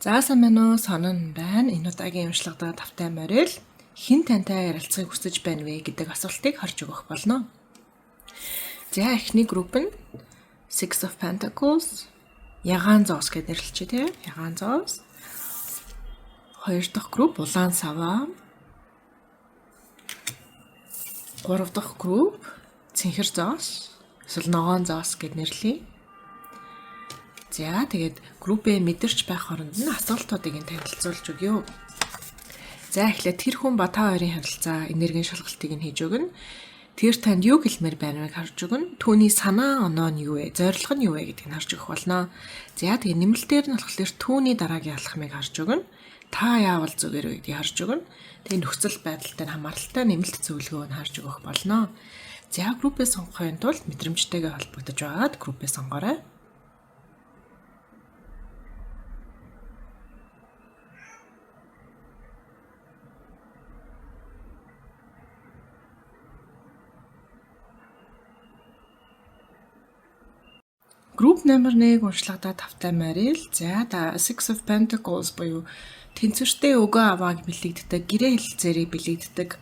За сайн байна уу? Сонон байна. Энэ удаагийн уншлагадаа тавтай морил хэн тантай ярилцахыг хүсэж байна вэ гэдэг асуултыг харж өгөх болно. За эхний групп нь Six of Pentacles, ягаан зоос гэж нэрлэлчээ тийм. Ягаан зоос. Хоёр дахь групп улаан саваа. Гурав дахь групп цэнхэр зоос эсвэл ногоон зоос гэж нэрлэе. За тэгээд группээ мэдэрч байх хооронд нь асуултуудыг нь танилцуулж өгье. За эхлээд тэр хүн ба та хоёрын харилцаа энергийн шалгалтыг нь хийж өгнө. Тэр танд юу гэлмээр байна вэ харж өгнө. Түүний санаа оноо нь юу вэ? Зорилго нь юу вэ гэдгийг нь харж өгөх болно. За тэгээд нэмэлтээр нь болохоор түүний дараагийн алхмыг харж өгнө. Та яавал зүгээр вэ гэдгийг харж өгнө. Тэгээд нөхцөл байдалтай нь хамааралтай нэмэлт зөвлөгөө нь харж өгөх болно. За группээ сонгохын тулд мэдрэмжтэйгээ холбогдож байгаад группээ сонгоорой. Групп номер 1 уншлагадаа тавтай морил. За Six of Pentacles буюу тэнцвэртэй өгөө авааг бэлэгддэг, гэрээ хэлцээрийг бэлэгддэг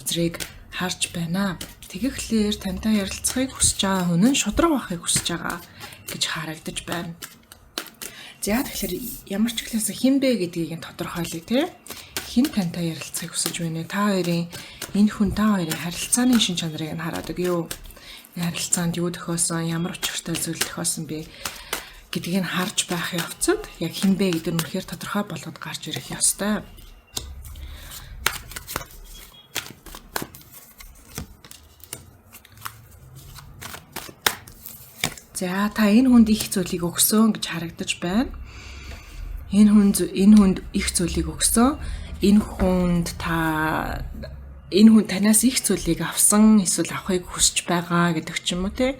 үзрийг харж байна. Тэгэхлээр тантай ярилцахыг хүсэж байгаа хүн нь шудраг байхыг хүсэж байгаа гэж харагдаж байна. За тэгэхээр ямар ч ихлээс хэн бэ гэдгийг нь тодорхойлъё тий. Хэн тантай ярилцахыг хүсэж байна вэ? Та хоёрын энэ хүн та хоёрын харилцааны шин чанарыг нь хараад өгье. Харилцаанд юу тохиосон, ямар учиртай зүйл тохиосон бэ гэдгийг нь харж байх явцад яг хэн бэ гэдэг нь үнэхээр тодорхой болгоод гарч ирэх ёстой. За та энэ хүнд их зүйлийг өгсөн гэж харагдаж байна. Энэ хүнд их зүйлийг өгсөн. Энэ хүнд та энэ хүн танаас их зүйлийг авсан эсвэл авахыг хүсэж байгаа гэдэг ч юм уу те.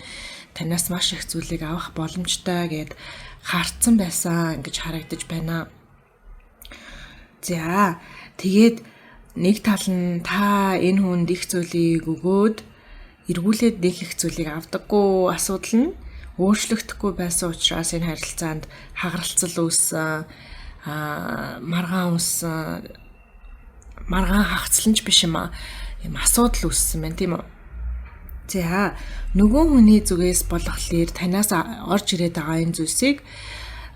Танаас маш их зүйлийг авах боломжтой гэд хардсан байсан гэж харагдаж байна. За тэгээд нэг тал нь та энэ хүнд их зүйлийг өгөөд эргүүлээд нэг их зүйлийг авдаггүй асуудал нь өөрчлөгдөхгүй байсан учраас энэ харилцаанд хагаралцал үүссэн, маргаан үүссэн, маргаан хагацлан ч биш юм аа. Юм асуудал үүссэн байна тийм үү? За нөгөө хүний зүгээс болохоор танаас орж ирээд байгаа энэ зүйлсийг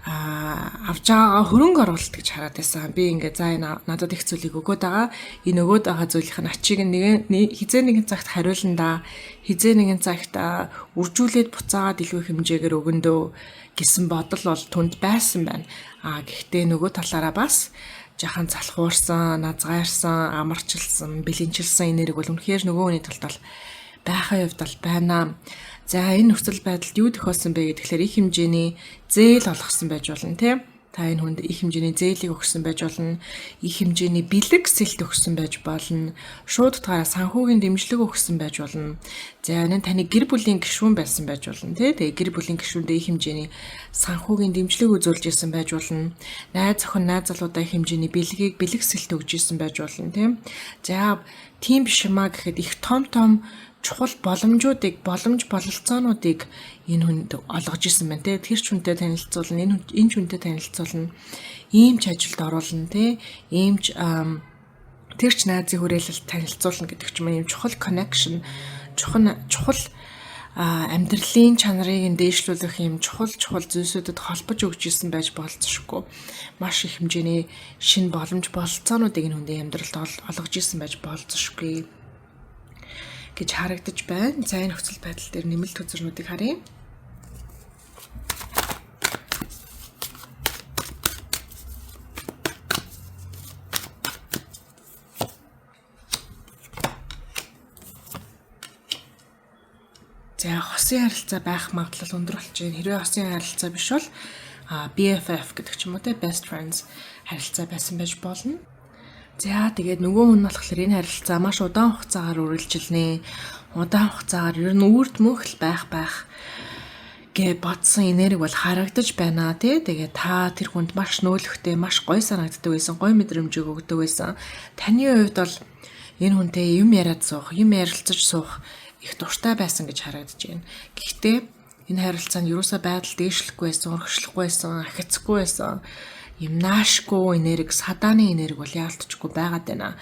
авч байгаа хөрөнгө оруулалт гэж хараад байсан. Би ингээ за энэ надад их зүйлийг өгөөд байгаа. Энэ өгөөд байгаа зүйлийнх нь ачийг нэг хизээ нэгэн цагт хариулна да. Хизээ нэгэн цагт үржүүлээд буцаагаад илүү хэмжээгээр өгөндөө гэсэн бодол бол түнд байсан байна. Гэхдээ нөгөө талаараа бас жахан залхуурсан, назгайрсан, амарчилсан, бэлэнчилсэн энерги бол үнэхээр нөгөө хүний талд бол байхын хувьд бол байна. За энэ нөхцөл байдалд юу тохиолсон бэ гэхээр их хэмжээний зээл олгосон байж болно тийм. Та энэ хүнд их хэмжээний зээлийг өгсөн байж болно. Их хэмжээний бэлэг сэлт өгсөн байж болно. Шууд утгаараа санхүүгийн дэмжлэг өгсөн байж болно. За энэ нь таны гэр бүлийн гишүүн байсан байж болно тий. Тэгээ гэр бүлийн гишүүндээ их хэмжээний санхүүгийн дэмжлэг үзүүлж исэн байж болно. Найз охин, найз залуудаа их хэмжээний бэлгийг бэлэг сэлт өгж исэн байж болно тий. За тийм биш юмаа гэхэд их том том чухал боломжуудыг, боломж бололцоонуудыг энэ хүнд олгож исэн байна те. Тэр ч хүнтэй танилцуулна, энэ ч хүнтэй танилцуулна. Ийм ч ажилд оруулна те. Ийм ч тэр ч найзын хүрээлэлд танилцуулна гэдэг ч юм уу. Ийм чухал connection, чухал амьдралын чанарыг нь дээшлүүлэх ийм чухал зүйлсүүдэд холбож өгч исэн байж болцсошгүй. Маш их хэмжээний шинэ боломж бололцоонуудыг энэ хүндийн амьдралд олгож исэн байж болцсошгүй гэж харагдаж байна. За энэ нөхцөл байдал дээр нэмэлт үзрнүүдийг харъя. За хосын харилцаа байх магадлал өндөр болж байна. Хэрвээ хосын харилцаа биш бол BFF гэдэг ч юм уу те, best friends харилцаа байсан байж болно. За тэгээд нөгөө хүн болохоор энэ харилцаа маш удаан хугацаагаар үргэлжилнэ. Удаан хугацаагаар ер нь үрд мөнх л байх гэ бодсон энерги бол харагдаж байна тий. Тэгээд та тэр хүнд маш нөөлөхтэй, маш гоё санагддаг байсан, гоё мэдрэмжийг өгдөг байсан. Таны хувьд бол энэ хүнтэй юм яриад суух, юм ярилцаж суух их дуртай байсан гэж харагдаж байна. Гэхдээ энэ харилцаа нь юусаа байдал дээшлэхгүй байсан, урагшлахгүй байсан, ахицгүй байсан. Юм наашгүй энерги, садааны энерги бол яалтчгүй байгаад байна.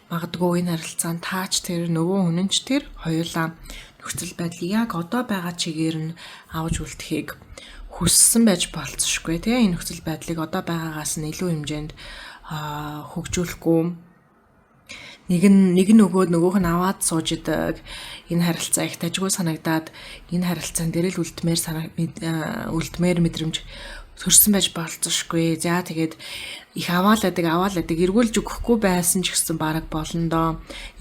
Магадгүй энэ харилцаанд таач тэр, нөгөө хүн нь ч тэр, хоёулаа нөхцөл байдлыг яг одоо байгаа чигээр нь авч үлдэхийг хүссэн байж болцсошгүй тий. Энэ нөхцөл байдлыг одоо байгаагаас нь илүү хэмжээнд хөгжүүлэхгүй, нэг нь өгөөд нөгөөх нь аваад сууж идэг. Энэ харилцаа их тажгүй санагдаад энэ харилцаан дээр л үлдмээр мэдрэмж төрсөн байж болцсошгүй. За тэгээд их аваал байдаг, эргүүлж өгөхгүй байсан ч гэсэн бараг болно доо.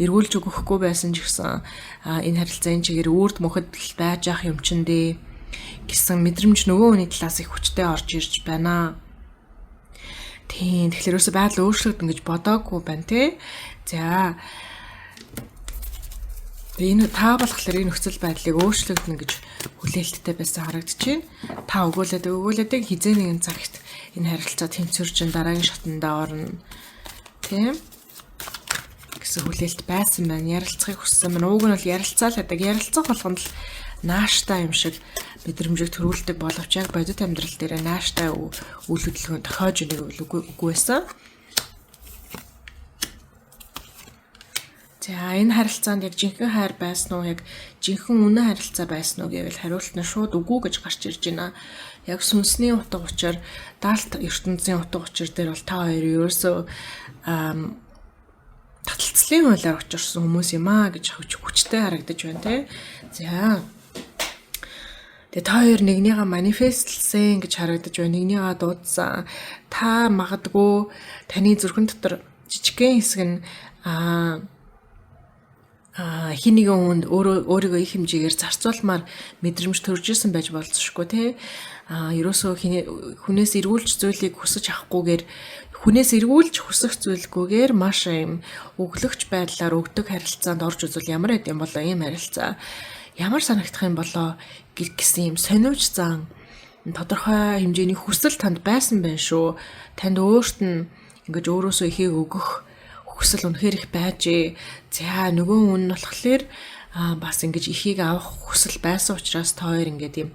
Эргүүлж өгөхгүй байсан ч гэсэн энэ харилцаа энэ чигээр үрд мөхөд байж ах юм чин дээ гэсэн мэдрэмж нөгөө хүний талаас их хүчтэй орж ирж байна. Тийм, тэгэхээр ерөөсө байдал өөрчлөгдөн гэж бодоагүй байна тий. За, энэ та болохоор энэ нөхцөл байдлыг өөрчлөгдөнө гэж хүлээлттэй байсан харагдаж байна. Та өгөөлээд өгөөлээд хизээ нэгэн цагт энэ харилцаа тэнцвэржин дараагийн шатандаа орно. Тийм гэсэн хүлээлт байсан байна. Ярилцахыг хүссэн байна. Уг нь бол ярилцаа л байдаг. Ярилцах болгонд л нааштай юм шиг мэдрэмжийг төрүүлдэг боловч яг бодит амьдрал дээр нааштай үйл хөдөлгөөн тохиож ийнэг үгүй байсан. За, энэ харилцаанд яг жинхэнэ хайр байсан уу, яг жинхэнэ үнэн харилцаа байсан уу гэвэл хариулт нь шууд үгүй гэж гарч ирж байна. Яг сүнсний утга учир, даалт ертөнцийн утга учир дээр бол та хоёр ерөөсөө таталцлын хуулиар учирсан хүмүүс юм аа гэж хүчтэй харагдаж байна те. За. Тэгээ та хоёр нэгнийгээ манифестлсэн гэж харагдаж байна. Нэгнийгээ дуудсан. Та магадгүй таны зүрхэн дотор жижигхэн хэсэг нь хин нэгэн хүнд өөрийгөө их хэмжээгээр зарцуулмаар мэдрэмж төрж исэн байж болзошгүй те. Ерөөсөө хүнээс эргүүлж зүйлийг хүсэж авахгүйгээр, хүнээс эргүүлж хүсэх зүйлгүйгээр маш юм өглөгч байдлаар өгдөг харилцаанд орж үзвэл ямар байд юм болоо, ийм харилцаа ямар санагдах юм болоо гэсэн юм сониуч зан тодорхой хэмжээний хүсэл танд байсан байх шүү. Танд өөрт нь ингэж өөрөөсөө ихийг өгөх хүсэл үнэхээр их байжээ. За, нөгөө хүн нь болохоор бас ингэж ихийг авах хүсэл байсан учраас та хоёр ингээд юм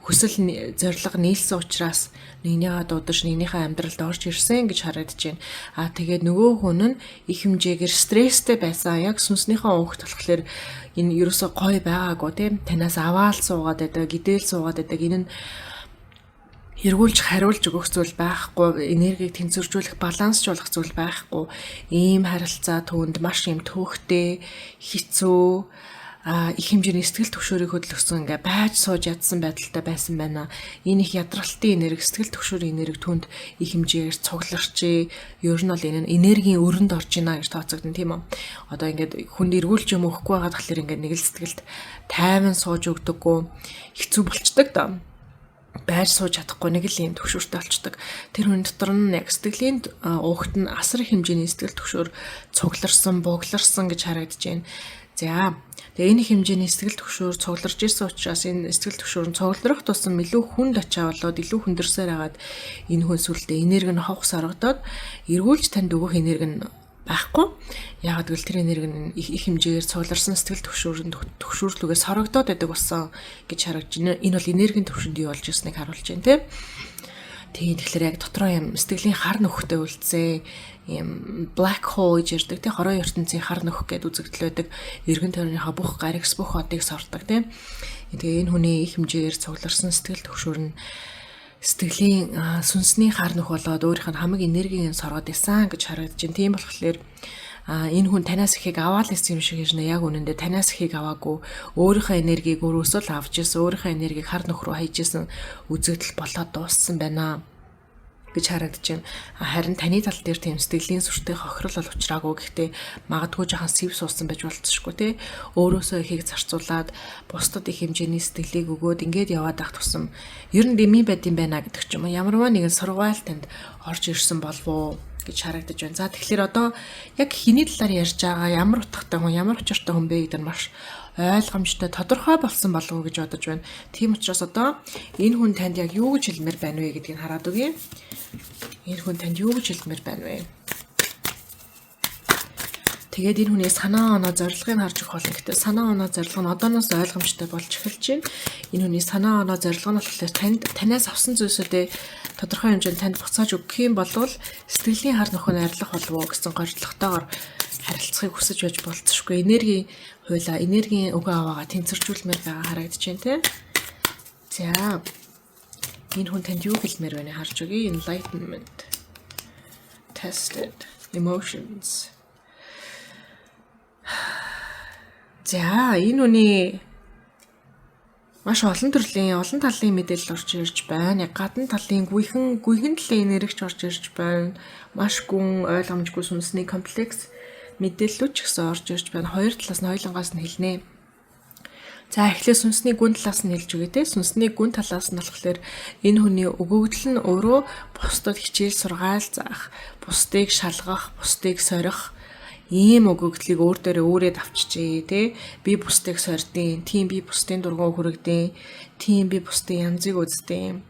хүсэл зорилго нийлсэн учраас нэгнийгээ дуудаж нэгнийхээ амьдралд орж ирсэн гэж харагдаж байна. Тэгээд нөгөө хүн нь их хэмжээгээр стресстэй байсан. Яг сүнснийхээ уухт болохоор энэ ерөөсөө гоё байгаагүй тийм. Танаас аваал суугаад байдаг, гидэл суугаад байдаг. Энэ нь эргүүлж хариулж өгөх зүйл байхгүй, энергийг тэнцвэржүүлэх, балансжуулах зүйл байхгүй. Ийм харилцаа түүнд маш юм төөхтэй, хэцүү, их хэмжээний сэтгэл түгшүүрийг хөдөлгөсөн, ингээ байж сууж ядсан байдалтай байсан байна. Энэ их ядралтын энерги, сэтгэл түгшүүрийн энерги түнд их хэмжээгээр цугларчээ. Ер нь бол энэ энергийн өрөнд орж ийна гэж тооцогдно, тийм үү? Одоо ингээд хүнд эргүүлж юм өгөхгүй байгаа тэгэхээр ингээд нэг л сэтгэлд тайван сууж өгдөггүй, хэцүү болчдөг доо. Байр сууж чадахгүй нэг л юм төгшөөртэй болчдөг. Тэр хүн дотор нь яг сэтгэлийн уухт нь асар их хэмжээний сэтгэл төгшөөр цугларсан, бугларсан гэж харагдаж байна. За, тэгээ энэ хэмжээний сэтгэл төгшөөр цугларч ирсэн учраас энэ сэтгэл төгшөөр нь цугларах тусам илүү хүнд ачаа болоод илүү хүндэрсээр хагаад энэ хүн сүлдээ энерги нь ховх сорогдоод эргүүлж танд өгөх энерги нь байхгүй. Яагаад гэвэл тэр энерги нь их хэмжээгээр цугларсан сэтгэл төгшөөрөнд төгшөөрлөгээ сорогдоод байдаг болсон гэж харагдаж байна. Энэ бол энергийн төвшөнд юу болж ирснийг харуулж байна, тийм. Тийм, тэгэхээр яг дотроо юм сэтгэлийн хар нөхтэй үлдсэн, юм black hole гэж ярьдаг, тийм, хороо ертөнцийн хар нөх гэдээ үзэгдэл байдаг. Эргэн тойрныхаа бүх гаригс, бүх одыг сордог, тийм. Тэгээ энэ хүний их хэмжээгээр цугларсан сэтгэл төгшөөр нь сэтгэлийн сүнсний хар нөх болоод өөрийнх нь хамаг энергийг нь соргоод исэн гэж харагдаж байна. Тийм болохоор энэ хүн танаас ихийг аваал исэн юм шиг ирнэ. Яг үнэндээ танаас ихийг аваагүй, өөрийнхөө энергийг өөрөөсөө л авч исэн, өөрийнхөө энергийг хар нөх рүү хайж исэн үзэгдэл болоод дууссан байна гэж харагдаж байна. Харин таны тал дээр тийм сэтгэлийн сүртэй хохирол бол учраагүй. Гэхдээ магадгүй жоохон сэв суусан байж болцсошгүй те. Өөрөөсөө ихийг зарцуулаад бусдад их хэмжээний сэтгэлийг өгөөд ингээд яваад ах тусам ер нь дэмий байд юм байна гэдэг ч юм уу. Ямарваа нэгэн сургаал танд орж ирсэн болов уу гэж харагдаж байна. За, тэгэхээр одоо яг хэний талаар ярьж байгаа, ямар утгатай хүн, ямар учиртай хүн бэ гэдэг нь маш ойлгомжтой, тодорхой болсон болов уу гэж бодож байна. Тийм учраас одоо энэ хүн танд яг юу гэж хэлмээр байна вэ гэдгийг хараад өгье. Энэ хүн танд юу гэж хэлмээр байна вэ? Тэгээд энэ хүний санаа оноо зорилгыг харж өгөх болно. Гэхдээ санаа оноо зорилго нь одооноос ойлгомжтой болж эхэлж байна. Энэ хүний санаа оноо зорилго нь болохоор танд танаас авсан зүйлсүүдээ тодорхой хэмжээнд танд буцааж өгөх юм бол сэтгэлийн хар нөхөө нь арилах болов уу гэсэн горилготойгоор харилцахыг хүсэж байж болцсошгүй. Энергийн хуйлаа, энергийн өгөө аваагаа тэнцвэржүүлмээр байгаа харагдаж байна те. За, энэ хүн танд юу хэлмээр байна харж өгье. Enlightenment. Tested emotions. За, энэ хүний маш олон төрлийн, олон талын мэдээлэл орж ирж байна. Гадна талын гүйхэн талын энергич орж ирж байна. Маш гүн, ойлгомжгүй сүнсний комплекс мэдээллүүд ч гэсэн орж ирж байна. Хоёр талаас нь, хоёулангаас нь хэлнэ. За, эхлээд сүнсний гүн талаас нь хэлж өгье те. Сүнсний гүн талаас нь болохоор энэ хүний өгөгдөл нь өөрөө бусдад хичээл сургаал заах, бусдыг шалгах, бусдыг сорих ийм өгөгдлийг өөр дээрээ өөрөөд авчижээ те. Би бусдыг сорьдیں۔ Тийм, би бусдын дургуун хүрэгдیں۔ Тийм, би бусдын янзыг үздэм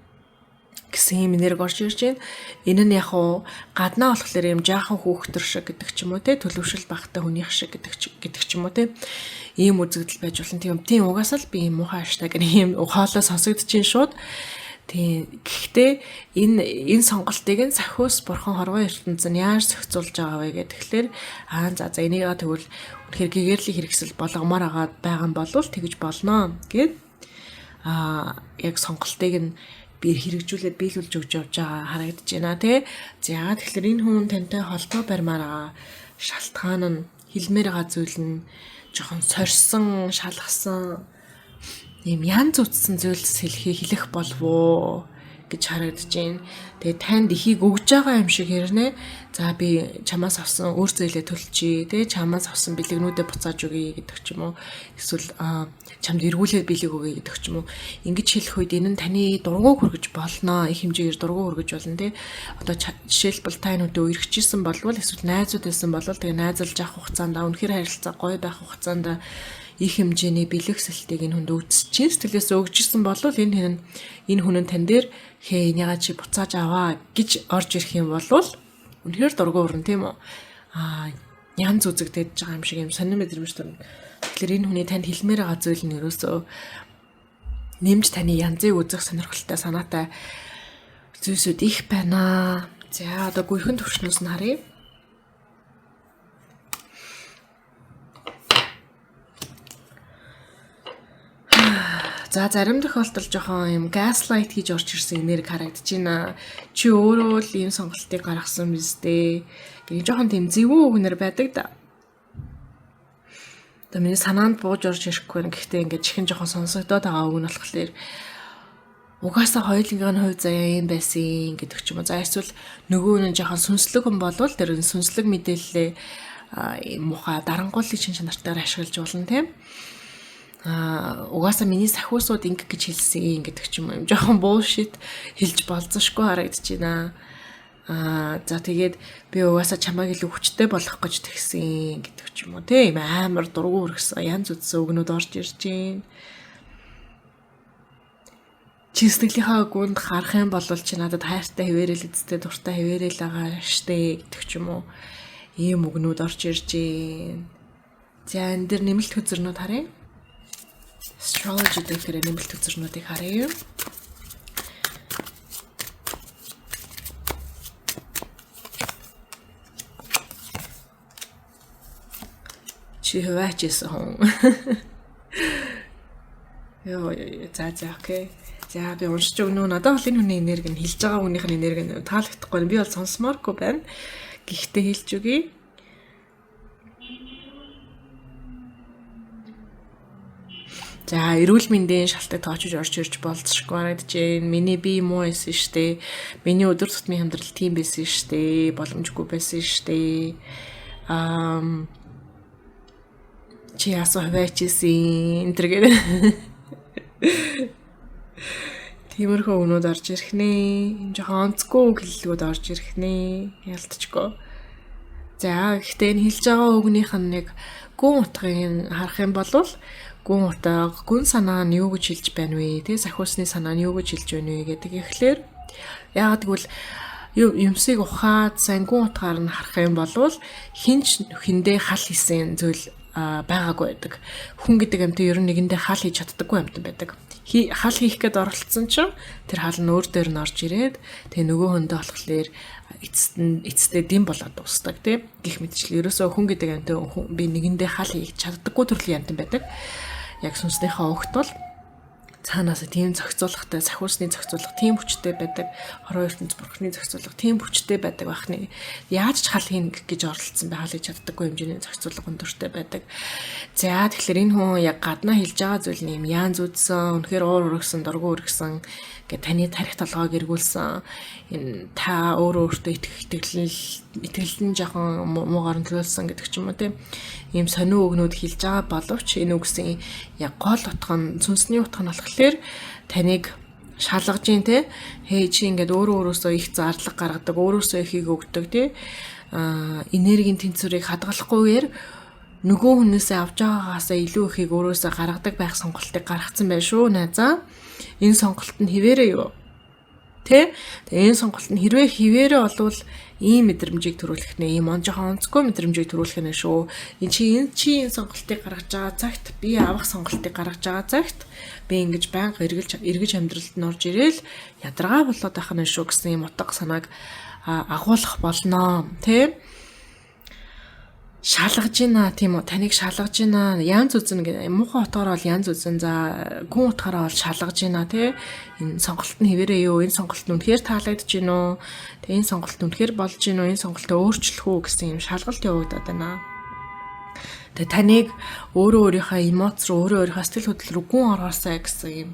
гэсэн юм энерги орж ирж байна. Энэ нь яг уу гаднаа болохоор юм жаахан хүүхдэр шиг гэдэг ч юм уу те, төлөвшөл багтай хүнийх шиг гэдэг ч юм уу те, ийм үзэгдэл байж болно. Тийм, угаасаа л би ийм муухай аштай гэх ийм хоолой сонсогдож шууд. Тийм. Гэхдээ энэ сонголтыг нь сахиус бурхан хорвоо ертөнц нь яаж зохицуулж байгаа вэ гэх тэгэхээр аа за за энийгээ тэгвэл үнэхээр гэгэрлийн хэрэгсэл болгомоор байгаа байгаа юм бол тэгж болно гэд яг сонголтыг нь би хэрэгжүүлээд биелүүлж өгч явж байгаа харагдаж байна тий. За, тэгэхээр энэ хүн тантай холбоо барьмаар байгаа шалтгаан нь, хэлмээр байгаа зүйл нь жоохон сорьсон, шалгасан, ийм янз үзсэн зүйлс хэлэх болов уу гэж харагдаж байна. Тэгээ танд ихийг өгж байгаа юм шиг хэрнээ. За, би чамаас авсан үр зээлээ төлчихье, тэ, чамаас авсан бэлэгнүүдээ буцааж өгье гэдэг ч юм уу. Эсвэл чамд эргүүлээд бэлэг өгье гэдэг ч юм уу. Ингэж хэлэх үед энэ нь таны дургуг хүргэж болно. Их хэмжээгээр дургуг хүргэж болно, тэ. Одоо жишээлбэл та энэ үдэ үерхчихсэн болвол, эсвэл найзууд байсан болвол, тэгээ найзалж авах хугацаанд, үнэхээр харилцаа гоё байх хугацаанд их хэмжээний бэлэгсэлтийг энэ хүнд өгч, сэтгэлээс өгчсэн бол энэ хүн нь тань дээр хээ энийгээ чи буцааж аваа гэж орж ирэх юм бол үнэхээр дургуй өрн, тийм үү? Янз үзэгдэж байгаа юм шиг юм сонин мэдрэмж төрнө. Тэгэхээр энэ хүний танд хэлмээр байгаа зүйл нь ерөөсөө нэмж таны янзыг үзэх сонирхолтой санаатай зүйлсүүд их байна. За, одоо гүйхэн төвшнөөс нь харъя. За, зарим тохиолдолд жоохон юм gaslight хийж орж ирсэн энерги харагдаж байна. Чи өөрөө л ийм сонголтыг гаргасан биз дээ. Гэх жоохон тийм зэвүүн үгнэр байдаг да. Одоо миний санаанд бууж орж ирэхгүй байна. Гэхдээ ингээд чихэн жоохон сонсогдоод байгаа үг нь болохоор угаасаа хоёулынх нь хувь заяа юм байсан гэдэг ч юм уу. За, эсвэл нөгөө нь жоохон сүнслэг хүн болвол тэр сүнслэг мэдээллээ муухай дарангуйлын чин чанартаар ашиглаж болно, тийм угаасаа миний сахиусууд ингэ гэж хэлсэн гэдэг ч юм уу. Жоохон bullshit хэлж болзошгүй харагдаж байна. За, тэгээд би угаасаа чамайг илүү хүчтэй болгох гэж тэгсэн гэдэг ч юм уу, тийм амар дургу өргөсөн, янз үзсэн үгнүүд орж ирж байна. Чи сэтгэлийнхаа гүнд харах юм бол чи надад хайртай хэвээрэл эзтэй, дуртай хэвээрэл байгаа штэ гэдэг ч юм уу. Ийм үгнүүд орж ирж байна. За, энэ дэр нэмэлт хөзөрнүүд харъя. Astrology дээр нэмэлт хөзөрнүүдийг харъя. Чи хуваачихсан хүн. Йоо, за за, okay. За, би уншиж өгнө. Надад бол энэ хүний энерги нь, хэлж байгаа хүнийх нь энерги нь таалагдахгүй. Би бол сонсомооргүй байна. Гэхдээ хэлж өгье. За, эрүүл мэндийн шалтгаан тоочж орж ирж болцсошгүй харагдаж байна. Миний бие муу байсан штэ. Миний өдөр тутмын амьдрал тийм байсан штэ. Боломжгүй байсан штэ. Чи яасан хуваачихсэн энэ төр гэх. Тиймэрхүү өгнүүд орж ирэх нэ. Жохон онцгүй үг хэллэгүүд орж ирэх нэ. Ялтчгүй. За, гэхдээ энэ хэлж байгаа үгнийх нь нэг гүн утгыг харах юм бол гүн утга, гүн санаа нь юу гэж хэлж байна вэ? Тэ, сахиусны санаа нь юу гэж хэлж байна вэ гэдэг ихлээр яагаад гэвэл юмсыг ухаад сайн гүн утгаар нь харах юм бол хинч хүндээ хал хийсэн зүйл байгаагүй байдаг. Хүн гэдэг амьтан ер нь нэгэндээ хал хийж чаддаггүй амьтан байдаг. Хал хийх гээд оролцсон чинь тэр хал нь өөр дээр нь орж ирээд тэгээ нөгөө хүндээ болохоор эцэст нь эцэстээ дэм болоод дуусдаг тий. Гэх мэтчил ерөөсөө хүн гэдэг амьтан би нэгэндээ хал хийж чаддаггүй төрлийн амьтан байдаг. Яг сүнснийхээ огт бол цаанаасаа тийм зохицуулгатай, сахиусны зохицуулга тийм хүчтэй байдаг, хорвоо ертөнц бурхны зохицуулга тийм хүчтэй байдаг бахны. Яаж ч хал хийн гэж оролцсон бай, хал хийж чаддаггүй хэмжээний зохицуулга өндөртэй байдаг. За тэгэхээр энэ хүн яг гаднаа хэлж байгаа зүйл нь юм яан зүдсэн, үнэхээр уур өргөсөн, дургу өргөсөн гэ таны тарих толгойг эргүүлсэн. Энэ та өөрөө өөртөө итгэх итгэл нь жоохон муугар нөлөөлсөн гэдэг ч юм уу тийм. Ийм сонио үгнүүд хэлж байгаа боловч энэ үгсийн яг гол утга нь сүнсний утга нь болохоор таныг шалгаж гин те. Хей чи ингээд өөрөө өөрөөсөө их зарлага гаргадаг, өөрөөсөө ихийг өгдөг те. Энергийн тэнцвэрийг хадгалахгүйгээр нөгөө хүнээсээ авч байгаагаасаа илүү ихийг өөрөөсөө гаргадаг байх сонголтыг гаргацсан байх шүү найзаа. Энэ сонголт нь хിവэрэ юу? Тэ? Тэгээ энэ сонголт нь хэрвээ хിവэрэ болвол ийм мэдрэмжийг төрүүлэх нэ, ийм он жоохон онцгой мэдрэмжийг төрүүлэх нэ шүү. Энэ чи энэ сонголтыг гаргаж байгаа цагт би авах сонголтыг гаргаж байгаа цагт би ингэж байнга эргэж амьдралд нь орж ирээл ядаргаа болоод байх нь шүү гэсэн ийм утга санааг агуулах болноо. Тэ? Шалгаж гинэ тийм үү, таныг шалгаж гинэ, янз үзэн гэх муухай утгаараа бол янз үзэн, за гүн утгаараа бол шалгаж гинэ тий. Энэ сонголт нь хэвээрээ юу, энэ сонголт нь үнэхээр таалагдж гин үү, тэгээ энэ сонголт нь үнэхээр болж гин үү, энэ сонголтоо өөрчлөх үү гэсэн юм шалгалт явагдаад байна. Тэгээ таныг өөрөө өөрийнхөө эмоц руу, өөрөө өөрийнхөө сэтгэл хөдлөл рүү гүн ороосай гэсэн юм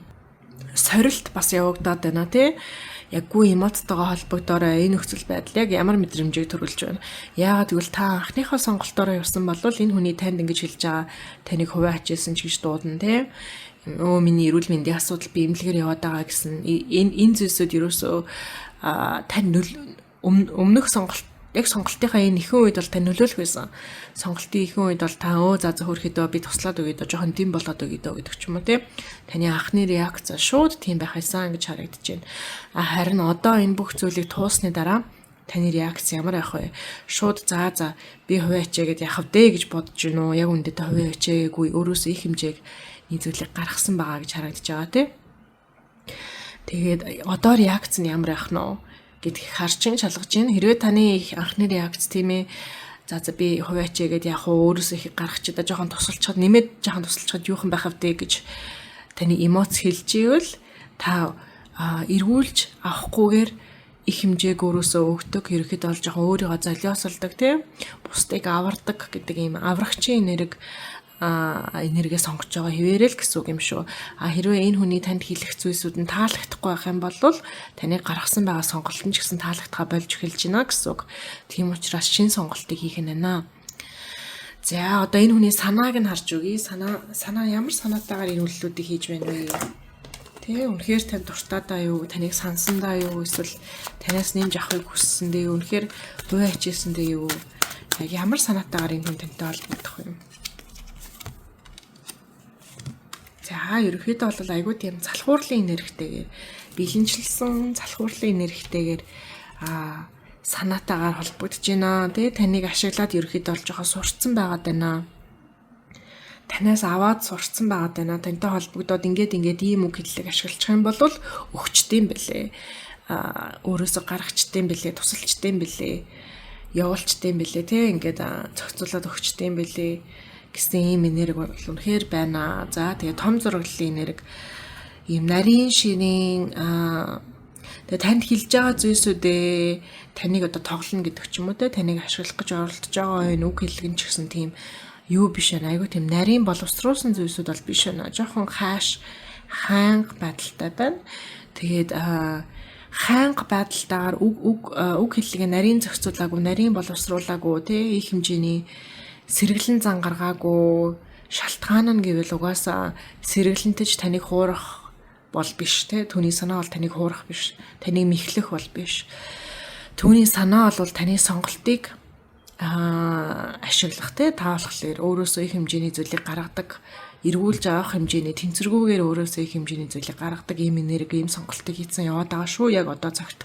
сорилт бас явагдаад байна тий. Яг гүн эмоцтойгоо холбогдоорой, энэ нөхцөл байдал яг ямар мэдрэмжийг төрүүлж байна. Яагаад гэвэл та анхныхаа сонголтоороо явсан бол энэ хүний танд ингэж хэлж байгаа таныг хувиа хачилсан ч гэж дуудана тий. Өө миний эрүүл мэндийн асуудал, би эмнэлгээр яваад байгаа гэсэн энэ зүйлсүүд ерөөсөө тань өмнөх сонголт яг сонголтынхаа энэ ихэнх үед бол тань нөлөөлөх байсан. Сонголтын ихэнх үед бол та өө за за хөрхөдөө би туслаад өгье дөө, жоохон дэм болоод өгье дөө гэдэг ч юм уу тий. Таны анхны реакц шууд тийм байх байсан гэж харагдаж байна. А харин одоо энэ бүх зүйлийг туусны дараа таны реакц ямар байх вэ? Шууд за за би хувиа хачээгээд яах вэ гэж бодож гин үү? Яг үндэ та хувиа хачээгээгүй өөрөөсөө их хэмжээг нэг зүйлийг гаргасан байгаа гэж харагдаж байгаа тий. Тэгээд одоо реакц нь ямар байх нь вэ гэдгийг харж чинь шалгаж чинь. Хэрвээ таны анхны реакц тийм ээ за за би хувиа хачээгээд яг уу өөрөөсөө их гаргачих да, жоохон тусалчихад нэмээд жоохон тусалчихад юухан байх вэ гэж таны эмоц хэлж ивэл та эргүүлж авахгүйгээр их хэмжээг өөрөөсөө өгдөг, ерөнхийдөө бол жоохон өөрийгөө золиослдог тийм, бусдыг авардаг гэдэг ийм аврагчийн энерги энергиэ сонгож байгаа хэвээрэл гэсэн үг юм шүү. А хэрвээ энэ хүний танд хэлэх зүйлсүүд нь таалагдахгүй байх юм бол таны гаргасан байгаа сонголт нь ч гэсэн таалагдахаа болж эхэлж байна гэсэн үг. Тийм учраас шин сонголтыг хийх нь байна. За одоо энэ хүний санааг нь харж өгье. Санаа ямар санаатайгаар энэ үйлдэлүүдийг хийж байна вэ? Тэ, үнэхээр танд дуртай даа юу, таныг сансан даа юу, эсвэл танаас нэмж авахыг хүссэн дээ юу, үнэхээр хувиа хичээсэн дээ юу? Яг ямар санаатайгаар энэ хүн тантай холбогдох юм? За ерөнхийдөө бол айгүй тийм залхуурлын энергитэйгээр бэлэнчлсэн залхуурлын энергитэйгээр санаатайгаар холбогдож байна. Тэгээ таныг ашиглаад ерөнхийдөө бол жоохон сурцсан байгаад байна. Танаас аваад сурцсан байгаад байна. Тантай холбогдоод ингээд ийм үг хэллэг ашиглах юм бол өгчдөм бэлээ. Өөрөөсөө гаргачдсан бэлээ, тусалчдсан бэлээ, явуулчдсан бэлээ, тэ ингээд зохицуулаад өгчдсөн бэлээ гэсэн ийм энерги бол үнэхээр байна. За тэгээ том зураглалын энерги ийм нарийн шинийн тэгээ танд хэлж байгаа зүйлсүүдээ таныг одоо тоглоно гэдэг ч юм уу те, таныг ашиглах гэж оролдож байгаа энэ үг хэллэг нь ч гэсэн тийм юу биш байна. Айгуу тийм нарийн боловсруулсан зүйлсүүд бол биш байна. Жохон хааш хаанга байдалтай байна. Тэгээд хаанга байдалтайгаар үг хэллэгээ нарийн зохицуулаагүй, нарийн боловсруулаагүй те, их хэмжээний сэргэлэн зан гаргаагүй. Шалтгаан нь гэвэл угаасаа сэргэлэнтэж таныг хуурах бол биш те, түүний санаа бол таныг хуурах биш, таныг мэхлэх бол биш. Түүний санаа бол таны сонголтыг ашиглах те, та болохоор өөрөөсөө их хэмжээний зүйлийг гаргадаг, эргүүлж авах хэмжээний, тэнцвэргүйгээр өөрөөсөө их хэмжээний зүйлийг гаргадаг ийм энерги, ийм сонголтыг хийсэн яваад байгаа шүү. Яг одоо цагт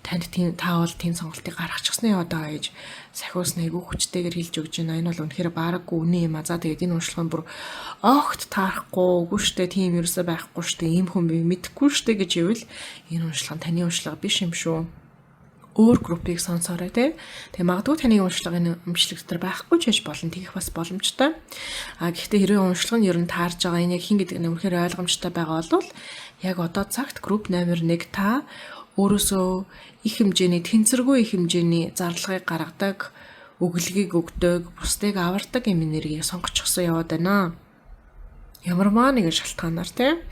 танд тийм, та бол тийм сонголтыг гаргачихсан яваад байгаа гэж сахиус айгүй хүчтэйгээр хэлж өгч байна. Энэ бол үнэхээр бараггүй үнэн юм а. За, тэгээд энэ уншлага нь бүр огт таарахгүй, үгүй штэ, тийм ерөөсөө байхгүй штэ, ийм хүн би мэдэхгүй штэ гэж ивэл энэ уншлага нь таны уншлага биш юм шүү, өөр группийг сонсоорой те. Тэгээ магадгүй таны уншлага энэ өмчлөг дотор байхгүй ч байж болно. Тэгэх бас боломжтой. А гэхдээ хэрвээ уншлага нь ер нь таарж байгаа, энэ яг хэн гэдэг нь үнэхээр ойлгомжтой байгаа бол яг одоо цагт групп номер 1, та өөрөөсөө их хэмжээний, тэнцвэргүй их хэмжээний зарлагыг гаргадаг, өглөгийг өгдөг, бусдыг авардаг юм энергийг сонгочихсон яваад байна. Ямармаа нэгэн шалтгаанаар тийм.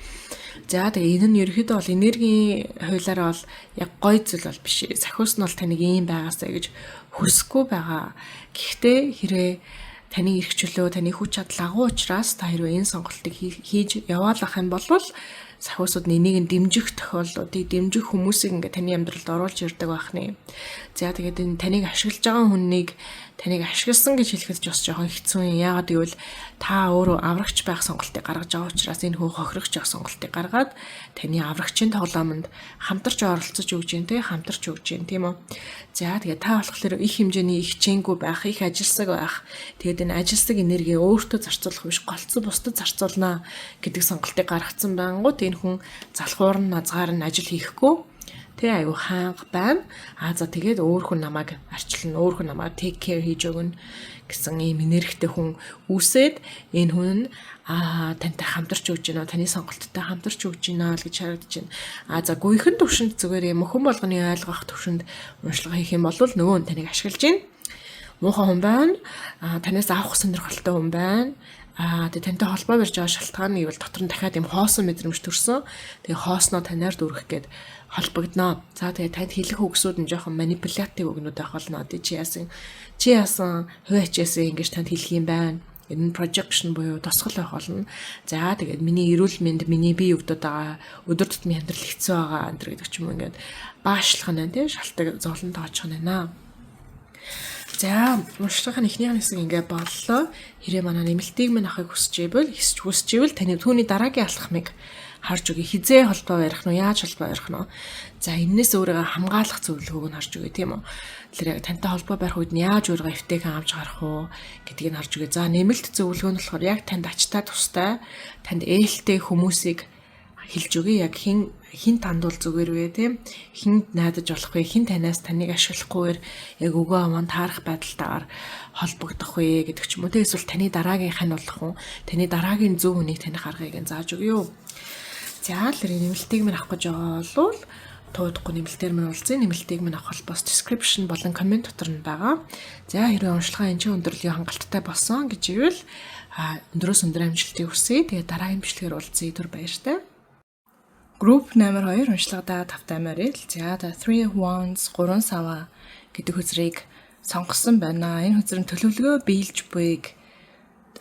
За, тэгээ энэ нь ерөөхдөө бол энергийн хуулиараа бол яг гоё зүйл бол биш. Сахиус нь бол таныг ийм байгаасаа гэж хүсэхгүй байгаа. Гэхдээ хэрвээ таны эрх чөлөө, таны хүч чадал агуу учраас та хэрвээ энэ сонголтыг хийж яваалах юм бол сахиусууд энийг нь дэмжих тохиолдлуудыг, дэмжих хүмүүсийг ингээ таны амьдралд оруулж ирдэг байх нэ. За, тэгээд энэ таныг ашиглаж байгаа хүнийг таныг ашигласан гэж хэлэхэд ч бас жоохон хэцүү юм. Яагаад гэвэл та өөрөө аврагч байх сонголтыг гаргаж байгаа учраас энэ хүн хохирогч байх сонголтыг гаргаад таны аврагчийн тоглоомонд хамтарч оролцож өгч юм те, хамтарч өгч юм, тийм үү. За, тэгээд та болохоор их хэмжээний их хичээнгүй байх, их ажилсаг байх. Тэгээд энэ ажилсаг энерги өөртөө зарцуулах биш, голцсон бусдад зарцуулнаа гэдэг сонголтыг гаргацсан байнгут энэ хүн залхуур нь, назгаар нь ажил хийхгүй. Тэ, айгу хаанга байна. А за, тэгээд өөр хүн намайг арчилна, өөр хүн намайг take care хийж өгнө гэсэн ийм энергитэй хүн үүсээд энэ хүн нь тантай хамтарч өгч байна, таны сонголттой хамтарч өгч байна л гэж харагдаж байна. А за, гүйхэн төвшөнд, зүгээр юм хүн болгоны ойлгох төвшөнд уншлага хийх юм бол нөгөө нь таныг ашиглаж байна. Муухай хүн байна. Танаас авах сонирхолтой хүн байна. Тэгээ тантай холбоо барьж байгаа шалтгаан нь гэвэл дотор нь дахиад юм хоосон мэдрэмж төрсөн. Тэгээ хоосноо танаар дүүргэх гээд холбогдноо. За, тэгээ танд хэлэх үгсүүд нь жоохон manipulative үгнүүд байх болно. Тэ, чи яасан, чи яасан, хувь ачаасан ингэж танд хэлэх юм байна. Энэ нь projection буюу тусгал байх болно. За, тэгээд миний эрүүл мэнд, миний бие өвдөд байгаа, өдөр тутмын амьдрал хэцүү байгаа энэ гэдэг ч юм уу, ингээд баашлах нь тийм шалтгаан зовлон тоочих нь байна. За, уншлагын эхнийх хэсэг ингээ боллоо. Хэрэг манай нэмэлтийг минь авахыг хүсэж ивэл, хүсэж ивэл таны түүний дараагийн алхмыг харж өгье. Хизээ холбоо барих нь, яаж холбоо барих нь. За, энэс өөрийгөө хамгаалах зөвлөгөөг нь харж өгье, тийм үү? Тэгэхээр яг тантай холбоо барих үед нь яаж өөрийгөө эвтэйхэн авч гарах уу гэдгийг нь харж өгье. За, нэмэлт зөвлөгөө нь болохоор яг танд ачтай тустай, танд ээлтэй хүмүүсийг хэлж өгье. Яг хэн хэн тандвал зүгээр вэ, тийм, хэнд найдаж болох вэ, хэн танаас таныг ашиглахгүйгээр яг өгөө аван таарах байдалтайгаар холбогдох вэ гэдэг ч юм уу, тийм, эсвэл таны дараагийн хань болох уу, таны дараагийн зөв хүнийг таних аргыг нь зааж өгье. За, л нэмэлтийг минь авах гэж байгаа бол туудахгүй нэмэлтээр минь уулзъя. Нэмэлтийг минь авах бол бас description болон comment дотор нь байгаа. За, хэрвээ уншлагаа энэ чинь өндөрлөгийн хангалттай болсон гэж ивэл өндрөөс өндөр амжилтыг хүсье. Тэгээ дараагийн бичлэгээр уулзъя. Түр баяртай. Group номер 2 уншлагадаа тавтай морил. За, та Three of Wands, гурван саваа гэдэг хөзрийг сонгосон байна. Энэ хөзөр нь төлөвлөгөө биелж буйг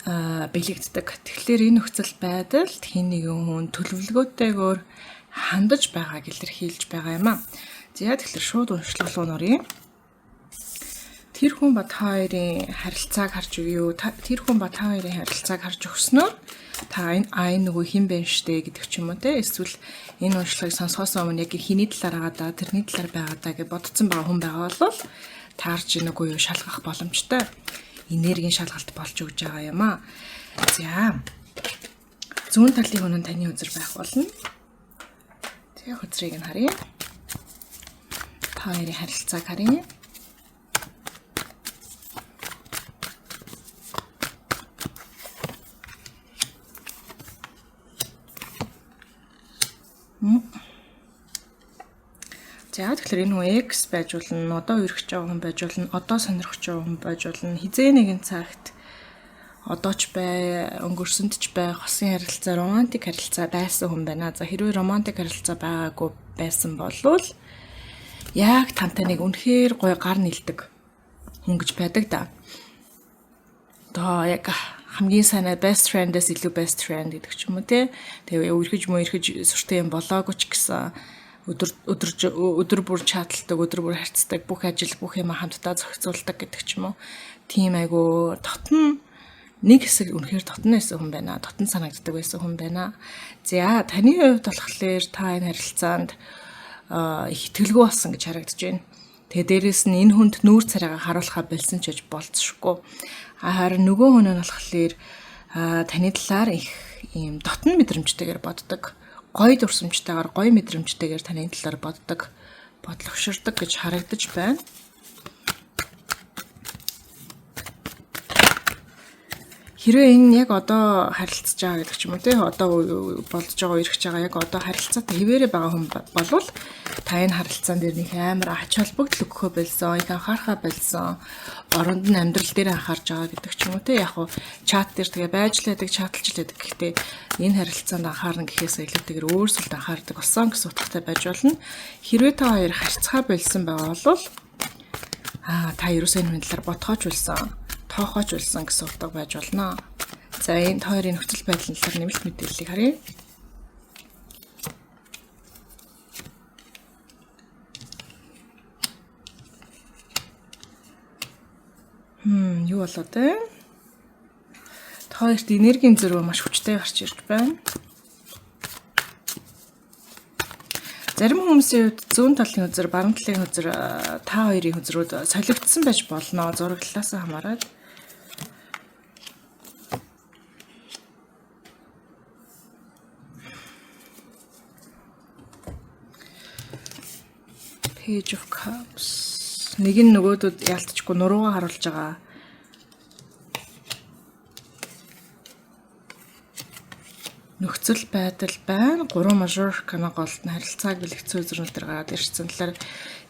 бэлэгддэг. Тэгэхээр энэ нөхцөл байдалд хэн нэгэн хүн төлөвлөгөөтэйгээр хандаж байгааг илэрхийлж байгаа юм а. За, тэгэхээр шууд уншлага руу нөрье. Тэр хүн ба та хоёрын харилцааг харж өгье. Тэр хүн ба та хоёрын харилцааг харж өгснөөр та энэ энэ нөгөө хэн бэ штэ гэдэг ч юм уу, те, эсвэл энэ уншлагыг сонсохоос өмнө яг хэний талаар байгаа даа, тэрний талаар байгаа даа гэж бодсон байгаа хүн байгаа бол таарч ийн үгүй юу шалгах боломжтой энергийн шалгалт болж өгж байгаа юм а. За, зүүн талын хүн нь таны үзэр байх болно. Тэгээ хөзрийг нь харъя. Та хоёрын харилцааг харъя. За, тэгэхээр энэ хүн ex байж болно, одоо үерхэж байгаа хүн байж болно, одоо сонирхож байгаа хүн байж болно. Хизээ нэгэн цагт одоо ч бай, өнгөрсөнд ч бай, хосын харилцаа, романтик харилцаа байсан хүн байна. За, хэрвээ романтик харилцаа байгаагүй байсан болвол яг тантай нэг үнэхээр гоё гар нийлдэг хүн гэж байдаг да. Одоо яг хамгийн сайн best friend-ээс илүү best friend гэдэг ч юм уу, те. Тэгээ үерхэж мөөрхөж сүртэй юм болоогүй ч гэсэн өдөр өдөр өдөр бүр чаталдаг, өдөр бүр харьцдаг, бүх ажил, бүх юм хамтдаа зохицуулдаг гэдэг ч юм уу. Тийм айгу дотн Нэг хэсэг үнэхээр дотно байсан хүн байна. Дотн санагддаг байсан хүн байна. За, таны хувьд болохоор та энэ харилцаанд их итгэлгүй болсон гэж харагдаж байна. Тэгээ дээрэс нь энэ хүнд нүүр царайгаа харуулахаа болсон ч гэж болцсохгүй. Харин нөгөө хүн нь болохоор таны талаар их ийм дотн мэдрэмжтэйгээр боддог. Гоё дурсамжтайгаар, гоё мэдрэмжтэйгээр таны талаар боддог, бодлогоширдог гэж харагдаж байна. Хэрвээ энэ яг одоо харилцаж байгаа гэдэг ч юм уу те, одоо болдож байгаа, үерхэж байгаа, яг одоо харилцаатай хэвээрээ байгаа хүн болвол та энэ харилцаан дээр нэг амар ач холбогдол өгөхөө болсон, их анхаарахаа болсон, оронд нь амьдрал дээр анхаарж байгаа гэдэг ч юм уу те. Яг хуу чат дээр тэгээ байж л байдаг, чаталж л байдаг. Гэхдээ энэ харилцаанд анхаарна гэхээс илүүтэйгээр өөр зүйлд анхаардаг болсон гэсэн утгатай байж болно. Хэрвээ та хоёр харьцаа болсон байгаа бол та ерөөсөө энэ хүн талаар бодхооч болсон, тоохооч болсон гэсэн утга байж болно. За, энэ хоёрын нөхцөл байдлын талаар нэмэлт мэдээллийг харъя. Юу болоод вэ? Та хоёрт энергийн зөрүү маш хүчтэй гарч ирж байна. Зарим хүмүүсийн хувьд зүүн талын хөзөр, баруун талын хөзөр, та хоёрын хөзрүүд солигдсон байж болно. Зураглалаас хамаарат. Page of Cups. Нэг нь нөгөөдөд ялтчгүй нуруугаа харуулж байгаа. Нөхцөл байдал байна. Гурван major arcana голд нь харилцааг бэлэгцэн үзрүүл дээр гараад ирсэн талаар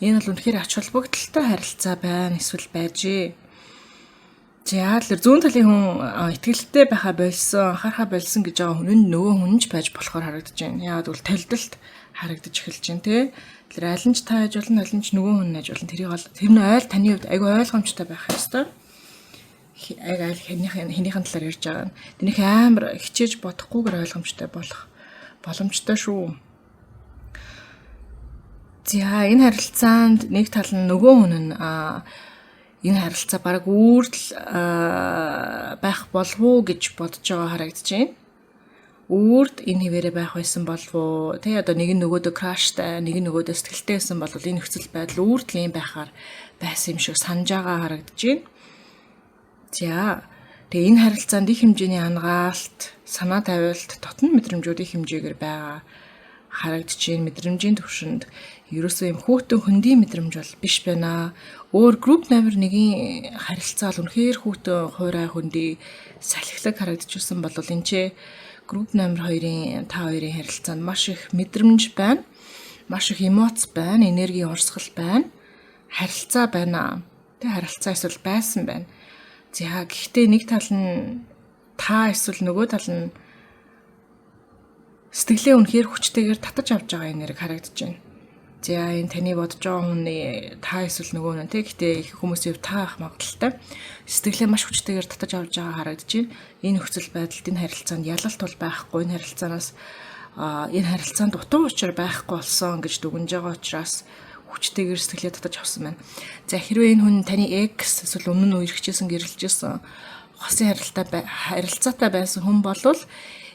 энэ бол үнэхээр ач холбогдолтой харилцаа байна эсвэл байжээ. За, л зүүн талын хүн итгэлтэй байхаа болсон, анхаарахаа болсон гэж байгаа хүн нь нөгөө хүн ч байж болохоор харагдаж байна. Яагаад гэвэл толидолт харагдаж эхэлж байна те. Тэр аль нь ч та яаж болно, аль нь ч нөгөө хүн яаж болно. Тэрийг бол тэр нь ойл таны хувьд айгүй ойлгомжтой байх ёстой. Яг аль хэнийхэн талаар ярьж байгаа нь. Тэрнийх амар хичээж бодохгүйгээр ойлгомжтой болох боломжтой шүү. За, энэ харилцаанд нэг тал нь нөгөө хүн нь энэ харилцаа бараг үүрдэл байх болов уу гэж бодож байгаа харагдаж байна. Үүрд энэ хэвээрээ байх байсан болов уу? Тэ, одоо нэг нь нөгөөдөө crush тай, нэг нь нөгөөдөө сэтгэлтэй байсан бол энэ нөхцөл байдал үүрдэл юм байхаар байсан юм шиг санаж байгаа харагдаж байна. За, тэгээ энэ харилцаанд их хэмжээний ангаалт, санаа тавилт, дотно мэдрэмжүүд их хэмжээгээр байгаа харагдаж байна. Мэдрэмжийн төвшөнд ерөөсөө юм хүүтэн хөндийн мэдрэмж бол биш байна. Өөр group номер 1-ийн харилцаа бол үнэхээр хүүтэн, хуурай, хөндөй, салхилаг харагдчихсан бол энэ ч group номер 2-ын та хоёрын харилцаанд маш их мэдрэмж байна. Маш их эмоц байна, энергийн урсгал байна. Харилцаа байна. Тэ, харилцаа эсвэл байсан байна. За, гэхдээ нэг тал нь та эсвэл нөгөө тал нь сэтгэлээ үнэхээр хүчтэйгээр татаж авч байгаа энерги харагдаж байна. За, энэ таны бодож байгаа хүний та эсвэл нөгөө нь тэг, гэхдээ их хүмүүсийн хувьд та ах магадлалтай. Сэтгэлээ маш хүчтэйгээр татаж авч байгаа харагдаж байна. Энэ нөхцөл байдалд, энэ харилцаанд ялалт бол байхгүй. Энэ харилцаанаас энэ харилцаанд утга учир байхгүй болсон гэж дүгнж байгаа учраас хүчтэйгээр сэтгэлээ татаж авсан байна. За, хэрвээ энэ хүн таны ex эсвэл өмнө нь үерхчихсэн, гэрлэжсэн, хосын харилцаатай байсан хүн болвол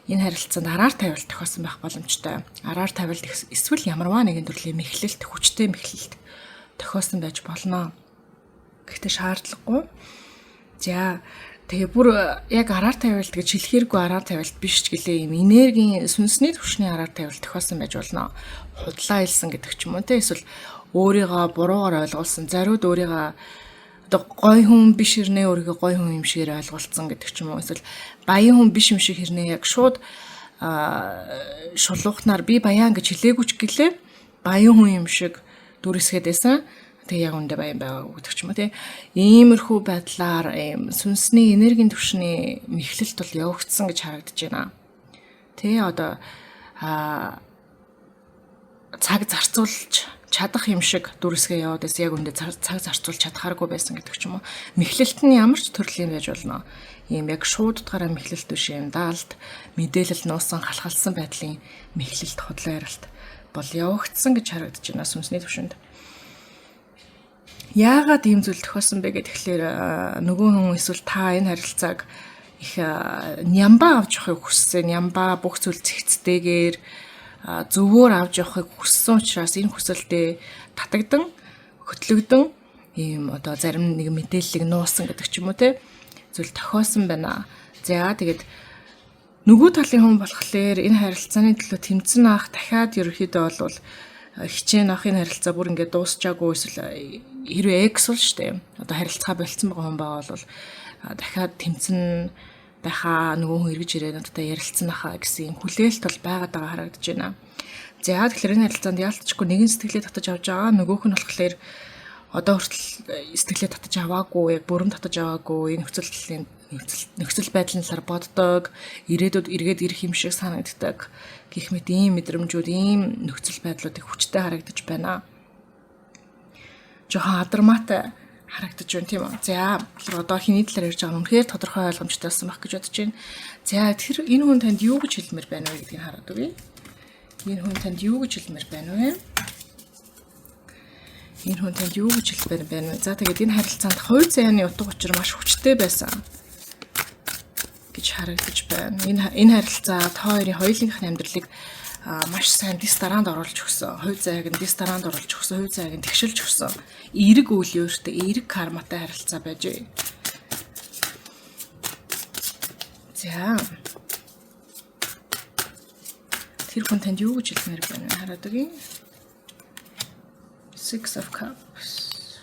энэ харилцаанд араар тавилт тохиосон байх боломжтой. Араар тавилт эсвэл ямарваа нэгэн төрлийн мэхлэлт, хүчтэй мэхлэлт тохиосон байж болно. Гэхдээ шаардлагагүй. За, тэгээ бүр яг араар тавилт гэж хэлэхээргүй араар тавилт биш ч гэлээ юм энергийн сүнсний түвшний араар тавилт тохиосон байж болно. Худлаа хэлсэн гэдэг ч юм уу те, эсвэл өөрийгөө буруугаар ойлгуулсан, зариуд өөрийгөө одоо гой хүн биш хэрнээ өөрийгөө гой хүн юм шигээр ойлголцсон гэдэг ч юм уу, эсвэл баян хүн биш юм шиг хэрнээ яг шууд шулуухнаар би баян гэж хэлээгүй ч гэлээ баян хүн юм шиг дүрсгээд байсан. Тэгээ яг үндэ баян байгаагүй гэдэг ч юм уу тий. Иймэрхүү байдлаар ийм сүнсний энергийн түвшний мэхлэлт бол явагдсан гэж харагдаж байна. Тэ, одоо цаг зарцуулж чадах юм шиг дүрсгээ яваад байсан. Яг үндэ цаг зарцуулж чадхааргүй байсан гэдэг ч юм уу. Мэхлэлт нь ямар ч төрлийн байж болно. Ийм яг шууд утгаараа мэхлэлт биш, юм даалд мэдээлэл нуусан, халахалсан байдлын мэхлэлт, худлаа ярилт бол явагдсан гэж харагдаж байна сүнсний түвшинд. Яагаад ийм зүйл тохиосон бэ гэхээр нөгөө хүн эсвэл та энэ харилцааг их нямбаа авч явахыг хүссэн. Нямбаа бүх зүйл зэгцтэйгээр зөвөөр авч явахыг хүссэн учраас энэ хүсэлдээ татагдан, хөтлөгдөн ийм одоо зарим нэг мэдээллийг нуусан гэдэг ч юм уу те зүйл тохиосон байна. За тэгээд нөгөө талын хүн болохоор энэ харилцааны төлөө тэмцэн аах дахиад ерөөхдөө бол хичээн ах энэ харилцаа бүр ингээд дуусчаагүй эсвэл хэрвээ ex бол штэ одоо харилцаа болцсон байгаа хүн байгаа бол дахиад тэмцэн байхаа нөгөө хүн эргэж ирээ надтай ярилцсан ахаа гэсэн юм хүлээлт бол байгаад байгаа харагдаж байна. За тэгэхээр энэ харилцаанд яалтчгүй нэгэн сэтгэлээ татаж авч байгаа, нөгөөх нь болохоор одоо хүртэл сэтгэлээ татаж аваагүй, яг бүрэн татаж аваагүй энэ нөхцөл нөхцөл байдлын талаар боддог, ирээдүйд эргээд ирэх юм шиг санагддаг гэх мэт ийм мэдрэмжүүд, ийм нөхцөл байдлууд их хүчтэй харагдаж байна. Жохон адармаатай харагдаж байна, тийм үү. За тэгэхээр одоо хэний талаар ярьж байгаа нь үнэхээр тодорхой ойлгомжтой болсон байх гэж бодож байна. За тэр энэ хүн танд юу гэж хэлмээр байна вэ гэдгийг хараад өгье. Энэ хүн танд юу гэж хэлмээр байна вэ? Энэ хүн танд юу гэж хэлмээр байна вэ? За тэгээд энэ харилцаанд хувь заяаны утга учир маш хүчтэй байсан гэж харагдаж байна. Энэ харилцаа та хоёрын хоёулынх нь амьдралыг маш сайн дис дараанд оруулж өгсөн. Хувь заяаг нь дис дараанд оруулж өгсөн. Хувь заяаг нь тэгшилж өгсөн. Эерэг үйл өөртөө эерэг карматай харилцаа байжээ. За. Тэр хүн танд юу гэж хэлмээр байна вэ? Хараад өгье. Six of Cups.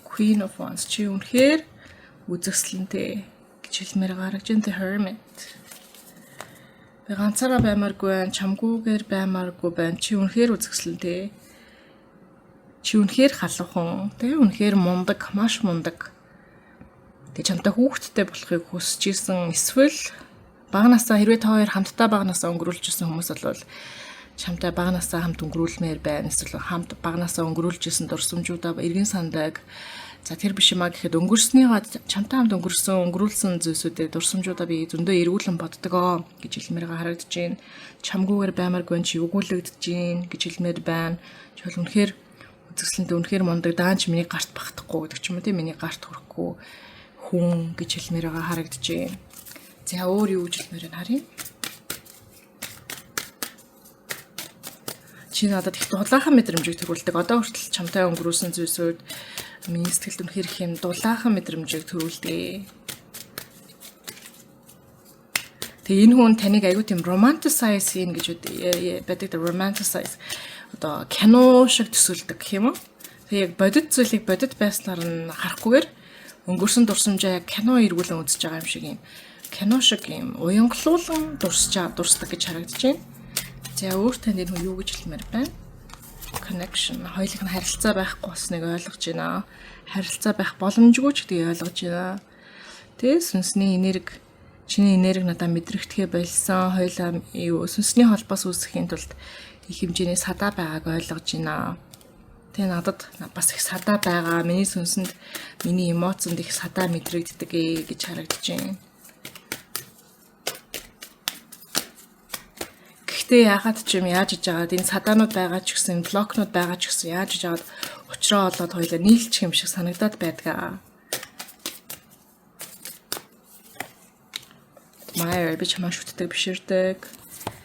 Queen of Wands. Чи үнэхээр үзэсгэлэнтэй гэж хэлмээр гаргаж байна. The Hermit. Би ганцаараа баймааргүй байна, чамгүйгээр баймааргүй байна. Чи үнэхээр үзэсгэлэнтэй. Чи үнэхээр халуухан, тэ үнэхээр мундаг, маш мундаг. Тэгээ чамтай хүүхэдтэй болохыг хүсэж исэн эсвэл баганаасаа хэрвээ та хоёр хамтдаа баганаасаа өнгөрүүлж исэн хүмүүс бол чамтай баганаасаа хамт өнгөрүүлмээр байна. Эсвэл хамт баганаасаа өнгөрүүлж исэн дурсамжуудаа эргэн сандаг. За тэр биш юмаа гэхэд өнгөрснийгаа чамтай хамт өнгөрсөн өнгөрүүлсэн зүйлсүүдээ дурсамжуудаа би зөндөө эргүүлэн боддогоо гэж хэлмээр харагдаж байна. Чамгүйгээр баймааргүй чи өгүүлэгдэж гин гэж хэлмээр байна. Чи бол үнэхээр үзэсгэлэнтэй, үнэхээр мундаг, даанч миний гарт багтахгүй гэдэг ч юм уу тийм миний гарт хүрэхгүй хүн гэж хэлмээр байгаа харагдаж байна. За өөр юу гэж хэлмээр байна харъя. Чи надад их дулаахан мэдрэмжийг төрүүлдэг. Одоо хүртэл чамтай өнгөрүүлсэн зүйлсүүд миний сэтгэлд үнэхээр их юм дулаахан мэдрэмжийг төрүүлдэг. Тэгээ энэ хүн таныг аягүй тийм romanticize хийн гэж байдаг. Romanticize одоо кино шиг төсөөлдөг гэх юм уу? Тэгээ яг бодит зүйлийг бодит байснаар нь харахгүйгээр өнгөрсөн дурсамжаа яг кино эргүүлэн үзэж байгаа юм шиг юм кино шиг юм уянгалуулан дурсаж дурсдаг гэж харагдаж байна. За өөр танд энэ хүн юу гэж хэлмээр байна? Connection, хоёулынх нь харилцаа байхгүй болсныг ойлгож байна. Харилцаа байх боломжгүй ч гэдгийг ойлгож байна. Тэ сүнсний энерги, чиний энерги надад мэдрэгдэхээ болсон. Хоёулаа юу сүнсний холбоос үүсгэхийн тулд их хэмжээний садаа байгааг ойлгож байна. Тэгээ надад бас их садаа байгаа. Миний сүнсэнд, миний эмоцонд их садаа мэдрэгддэг ээ гэж харагдаж байна. Гэхдээ яагаад ч юм яаж иж жагаад энэ садаанууд байгаа ч гэсэн, block нууд байгаа ч гэсэн яаж иж жагаад учраа олоод хоёлаа нийлчих юм шиг санагдаад байдаг. Admire, би чамаа шүтдэг, биширдэг.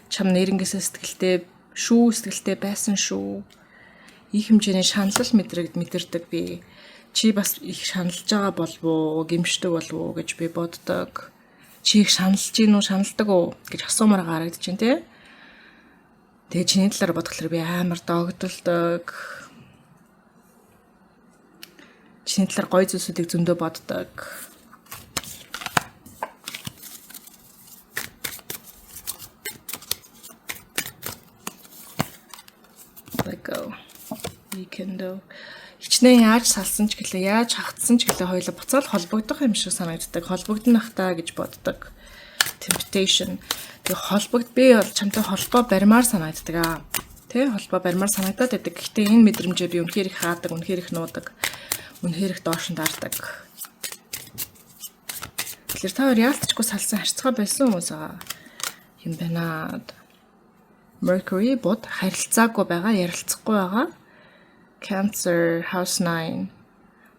Чам нэрнгээсээ сэтгэлтэй шүү, сэтгэлтэй байсан шүү. Их хэмжээний шаналл мэдрэгд мэдэрдэг би. Чи бас их шаналж байгаа болов уу, гэмшдэг болов уу гэж би боддог. Чи их шаналж гин үү, шаналдаг уу гэж асуумаар харагдаж байна те. Тэгээ чиний талаар бодохлоор би амар догдолдог. Чиний талаар гоё зүйлсүүдийг зөндөө боддог. Let go. You can do. Хичнээн яаж салсан ч гэлээ, яаж хагтсан ч гэлээ хоёулаа буцаал холбогдох юм шиг санагддаг. Холбогдно ах та гэж боддог. Temptation. Тэгээ холбогд би бол чамтай холбоо барьмаар санагддаг аа. Тэ холбоо барьмаар санагдаад байдаг. Гэхдээ энэ мэдрэмжээ би үнэхээр их хаадаг, үнэхээр их нуудаг. Үнэхээр их доош нь дардаг. Тэгэхээр та хоёр яалтчгүй салсан харьцгаа байсан хүмүүс байгаа юм байна. Mercury, бод харилцаагүй байгаа, ярилцахгүй байгаа. Cancer house 9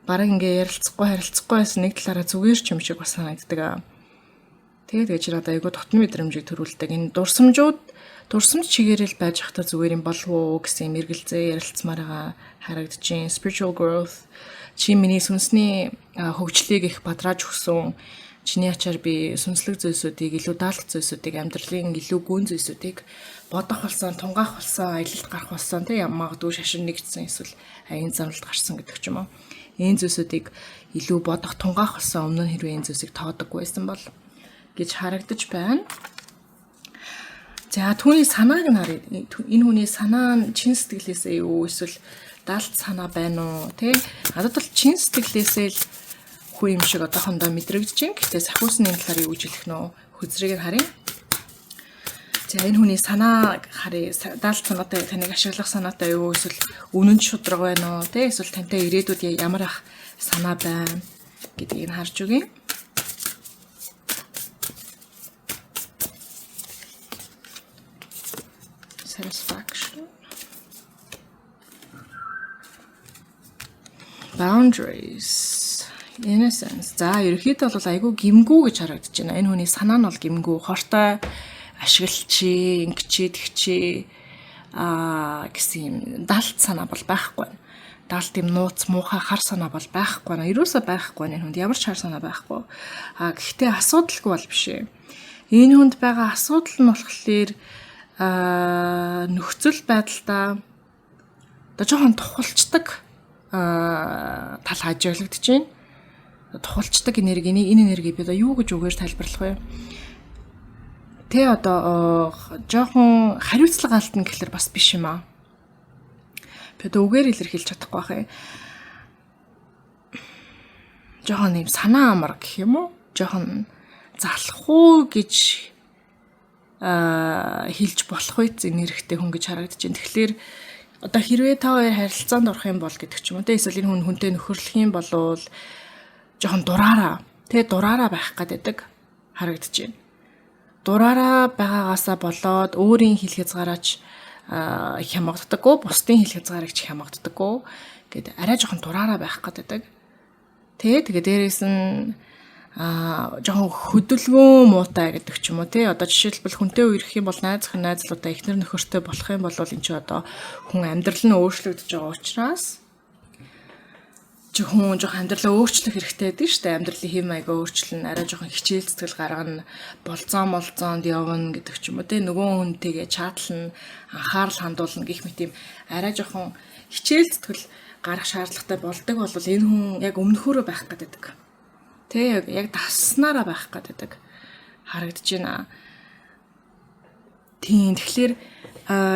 бараг ингээ ярилцахгүй харилцахгүй байсан нэг талаараа зүгээр ч юм шиг бас санагддаг. Тэгээд чи надад айгүй дотны мэдрэмжийг төрүүлдэг. Энэ дурсамжууд дурсамж чигээрэл байж хата зүгээр юм болов уу гэсэн юм эргэлзээ ярилцмаар байгаа харагдаж байна. Spiritual growth, чи миний сүнсний хөгжлийг их бадрааж өгсөн. Чиний ачаар би сүнслэг зүйлсүүдийг, илүү даалт зүйлсүүдийг, амьдралын илүү гүн зүйлсүүдийг бодох болсон, тунгаах болсон, аялалд гарах болсон, тийм магадгүй шашин нэгдсэн, эсвэл аян замлалд гарсан гэдэг ч юм уу. Энэ зүйлсүүдийг илүү бодох, тунгаах болсон. Өмнө нь хэрвээ энэ зүйлсийг тоодоггүй байсан бол гэж харагдаж байна. За, түүний санааг нь харъя. Энэ хүний санаа нь чин сэтгэлээсээ юу эсвэл далд санаа байна уу? Тэ? Надад бол чин сэтгэлээсээ л хүн юм шиг одоохондоо мэдрэгдэж байна. Гэхдээ сахиус нь энэ талаар юу гэж хэлэх нөө? Хөзрийг нь харъя. За, энэ хүний санааг харъя. Далд санаатай, таныг ашиглах санаатай юу эсвэл үнэн шударга байна уу? Тэ? Эсвэл тантай ирээдүйд ямар ах санаа байна гэдгийг нь харж өгье. Satisfaction, boundaries, innocence. За, ерөнхийдөө бол айгүй гимгүү гэж харагдаж байна. Энэ хүний санаа нь бол гимгүү, хортой, ашиглчи, ингэчи, тэгчи гэсэн юм далд санаа бол байхгүй байна. Далд юм нууц муухай хар санаа бол байхгүй байна. Ерөөсөө байхгүй байна. Энэ хүнд ямар ч хар санаа байхгүй. А гэхдээ асуудалгүй бол биш ээ. Энэ хүнд байгаа асуудал нь болохоор нөхцөл байдалдаа одоо жоохон тухалчдаг тал хажиглагдаж байна. Тухалчдаг энергиний энэ энерги би одоо юу гэж үгээр тайлбарлах вэ? Тэ, одоо жоохон хариуцлага алдна гэхэлэр бас биш юм аа. Би одоо үгээр илэрхийлж чадахгүй байх юм. Жоохон юм санаа амар гэх юм уу? Жоохон залах уу гэж хэлж болох үйц энергитэй хүн гэж харагдаж байна. Тэгэхээр одоо хэрвээ та хоёр харилцаанд орох юм бол гэдэг ч юм уу те, эсвэл энэ хүн хүнтэй нөхөрлөх юм бол жоохон дураараа те, дураараа байх гэдэг харагдаж байна. Дураараа байгаагаасаа болоод өөрийн хил хязгаараач хямгаддаггүй, бусдын хил хязгаарыг ч хямгаддаггүй гэд арай жоохон дураараа байх гэдэг. Тэ, тэгээ дээрээс нь жоохон хөдөлгөөн муутай гэдэг ч юм уу, тий. Одоо жишээлбэл, хүнтэй үерх юм бол, найз охин, найзлуудаа, эхнэр нөхөртэй болох юм бол энэ чи одоо хүн амьдрал нь өөрчлөгдөж байгаа учраас чи хүн жоох амьдралаа өөрчлөх хэрэгтэй байдаг шүү дээ. Амьдралын хэв маягаа өөрчлөн, арай жоохон хичээл зүтгэл гаргана, болзоо молзоонд явна гэдэг ч юм уу, тий. Нөгөө хүнтэйгээ чатлана, анхаарал хандуулна гэх мэт юм арай жоохон хичээл зүтгэл гарах шаардлагатай болдог бол энэ хүн яг өмнөхөөрөө байх гэдэг. Тэ, яг дасснараа байх гэдэг харагдаж байна. Тийм, тэгэхээр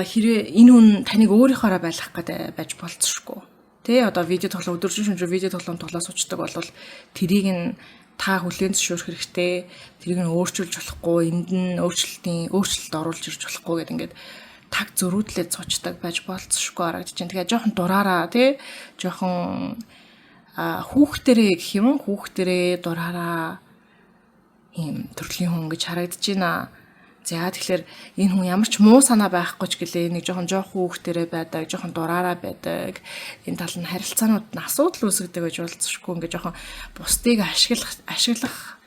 хэрвээ энэ хүн таныг өөрийнхоороо байлгах гэдэг байж болцсошгүй. Тэ, одоо видео тоглоом, өдөржин шөнөжин видео тоглоом тоглоо суучдаг бол тэрийг нь та хүлээн зөвшөөрөх хэрэгтэй. Тэрийг нь өөрчилж болохгүй, энд нь өөрчлөлт оруулж ирж болохгүй гэдэг ингээд таг зөрүүдлээд суучдаг байж болцсошгүй харагдаж байна. Тэгэхээр жоохон дураараа, тий, жоохон хүүхдэрээ гэх юм уу, хүүхдэрээ дураараа ийм төрлийн хүн гэж харагдаж байна. За, тэгэхээр энэ хүн ямар ч муу санаа байхгүй ч гэлээ, нэг жоохон жоох хүүхдэрээ байдаг, жоохон дураараа байдаг. Энэ тал нь харилцаанууд нь асуудал үүсгэдэг гэж болцсошгүй, ингээ жоохон бусдыг ашиглах ашиглах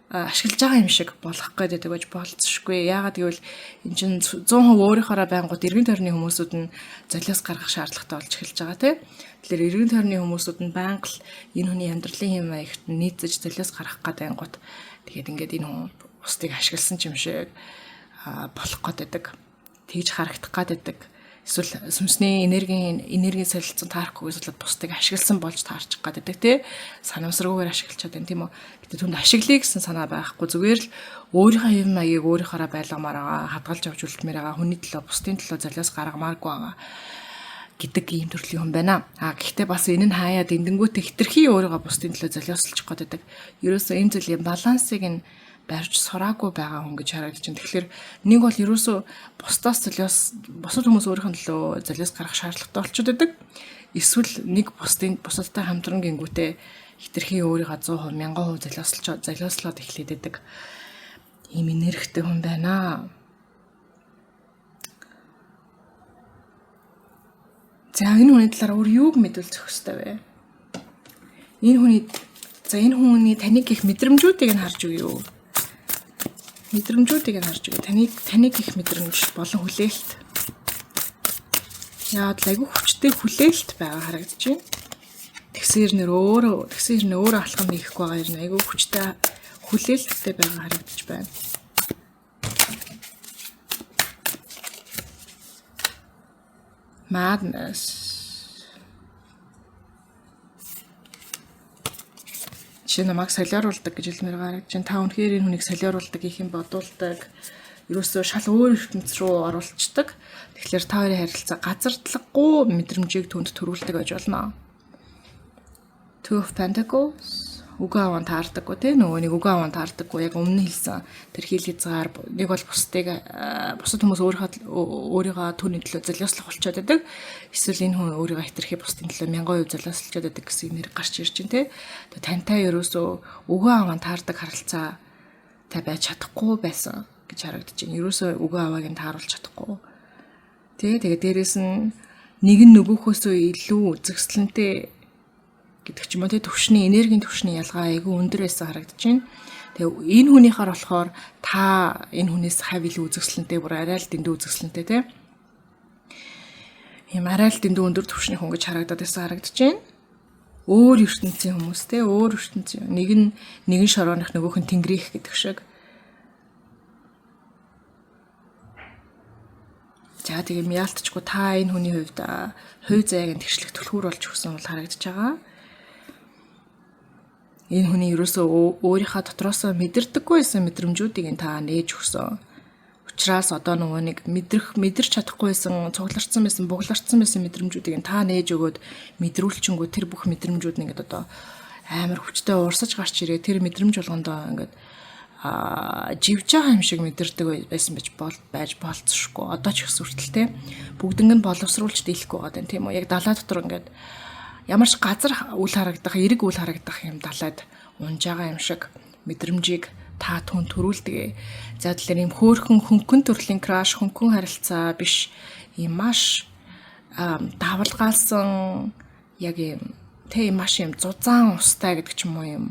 ашиглаж байгаа юм шиг болох гээд байдаг байж болцсошгүй. Яагаад гэвэл эн чинь 100% өөрийнхоороо байнгут эргэн тойрны хүмүүсүүд нь золиос гаргах шаардлагатай болж эхэлж байгаа, тийм. Тэгэхээр эргэн тойрны хүмүүсүүд нь байнга л энэ хүний амьдралын хэм маягт нийцэж золиос гаргах гээд байнгут тэгээд ингээд энэ хүн бусдыг ашигласан ч юм шиг болох гээд байдаг. Тэгж харагдах гээд байдаг. Эсвэл сүнсний энергийн солилцсон таарахгүй эсвэл бусдыг ашигласан болж таарчих гээд байдаг, тий. Санамсаргүйгээр ашиглачаад байна, тийм үү. Гэтэ түнд ашиглая гэсэн санаа байхгүй, зүгээр л өөрийнхөө хэв маягийг өөрийнхоороо байлгамаар байгаа, хадгалж авч үлдмээр байгаа, хүний төлөө, бусдын төлөө золиос гаргамааргүй байгаа гэдэг ийм төрлийн хүн байна. А гэхдээ бас энэ нь хаяа дэндэнгүүтээ хитрхи өөрийгөө бусдын төлөө золиослчих гээд байдаг. Ерөөсөө энэ зүйлийн балансыг нь барьж сураагүй байгаа хүн гэж харагдаж байна. Тэгэхээр нэг бол ерөөсөө бусдаас золиос, бусад хүмүүс өөрийнх нь төлөө золиос гаргах шаардлагатай болчиход байдаг. Эсвэл нэг бусдын бусадтай хамтран гингүүтээ хитрхи өөрийгөө 100%, 1000% золиослож золиослоод эхлээд байдаг ийм энергитэй хүн байна. За, энэ хүний талаар өөр юуг мэдвэл зөх ёстой вэ? Энэ хүний, за, энэ хүний таныг гих мэдрэмжүүдийг нь харж өгье юу? Мэдрэмжүүдийг нь харж өгье. Таныг их мэдрэмж болон хүлээлт. Яагаад л айгүй хүчтэй хүлээлт байгаа харагдаж байна. Тэгсээр нэр өөрөө алхам хийхгүй байгаа юм айгүй хүчтэй хүлээлттэй байгаа харагдаж байна. Madness. Жишээ намайг солиоруулдаг гэж хэлмээр гарагдаж байна. Та үнэхээр энэ хүнийг солиоруулдаг гэх юм бодуулдаг. Ерөөсөө шал өөр ертөнц рүү оруулцдаг. Тэгэхээр та хоёрын харилцаа газардлаггүй мэдрэмжийг түнд төрүүлдэг байж болно. Two of Pentacles үгэн аван таардаггүй те нөгөө нэг үгэн аван таардаггүй яг өмнө хэлсэн тэр хил хязгаар нэг бол бусдыг бусад хүмүүс өөрийгөө түүний төлөө золиослох болчиход байдаг, эсвэл энэ хүн өөрийгөө хэтэрхий бусдын төлөө 1000% золиослолчод байдаг гэсэн юм гарч ирж байна те. Тэгээ тантай ерөөсөө үгэн аван таардаг харилцаа та байж чадахгүй байсан гэж харагдаж байна. Ерөөсөө үгэн авааг нь тааруулж чадахгүй те. Тэгээ дээрэс нь нэг нь нөгөөхөөсөө илүү үзэсгэлэнтэй гэдэг ч юм уу те, төвшний энергийн төвшний ялгаа айгүй өндөр байсан харагдаж байна. Тэгээ энэ хүнийхээр болохоор та энэ хүнээс хав илүү үзэсгэлэнтэй, бүр арай л дэндүү үзэсгэлэнтэй те. Ийм арай л дэндүү өндөр төвшний хүн гэж харагдаад байсан харагдаж байна. Өөр ертөнцийн хүмүүс те, өөр ертөнцийн нэг нь нэгэн шорооных, нөгөөх нь тэнгэрийнх гэдэг шиг. За тэгээ яалтчгүй та энэ хүний хувьд хувь заяаг нь тэгшлэх түлхүүр болж өгсөн бол харагдаж байгаа. Энэ хүний ерөөсөө өөрийнхөө дотроосоо мэдэрдэггүй байсан мэдрэмжүүдийг та нээж өгсөн. Учираас одоо нөгөө нэг мэдэрч чадахгүй байсан, цугларсан байсан, бугларсан байсан мэдрэмжүүдийг та нээж өгөөд мэдрүүлчингүү тэр бүх мэдрэмжүүд нь ингээд одоо амар хүчтэй уурсаж гарч ирээ. Тэр мэдрэмж болгондоо ингээд живж байгаа юм шиг мэдэрдэг байсан байж болцсошгүй. Одоо ч их сүртэл те бүгднг нь боловсруулж дийлэхгүй байгаа даа, тийм үү? Яг далай дотор ингээд ямар ч газар үл харагдах, эрэг үл харагдах юм далайд унж байгаа юм шиг мэдрэмжийг та түн төрүүлдэг. За тэгэхээр ийм хөөрхөн хөнгөн төрлийн краш, хөнгөн харилцаа биш, ийм маш давлгаалсан яг ийм тэ маш ийм зузаан устай гэдэг ч юм уу, юм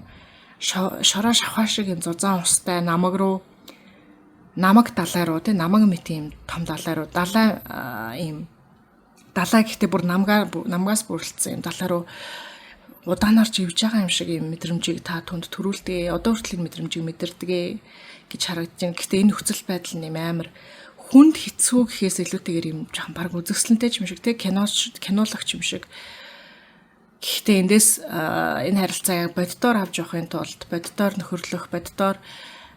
шороо шавхаа шиг юм зузаан устай намаг руу, намаг далай руу тэ, намаг мэт ийм том далай руу, далай ийм далай гэхдээ бүр намгаас бүрэлдсэн юм далай руу удаанаар живж байгаа юм шиг юм мэдрэмжийг та түнд төрүүлдэг. Одоо хүртэл энэ мэдрэмжийг мэдэрдэг гэж харагдаж байна. Гэхдээ энэ нөхцөл байдал нь юм амар хүнд хэцүү гэхээс илүүтэйгээр юм жоохон баг үзэсгэлэнтэй юм шиг те, кинолагч юм шиг. Гэхдээ эндээс энэ харилцааг боддоор авч явахын тулд, боддоор нөхөрлөх, боддоор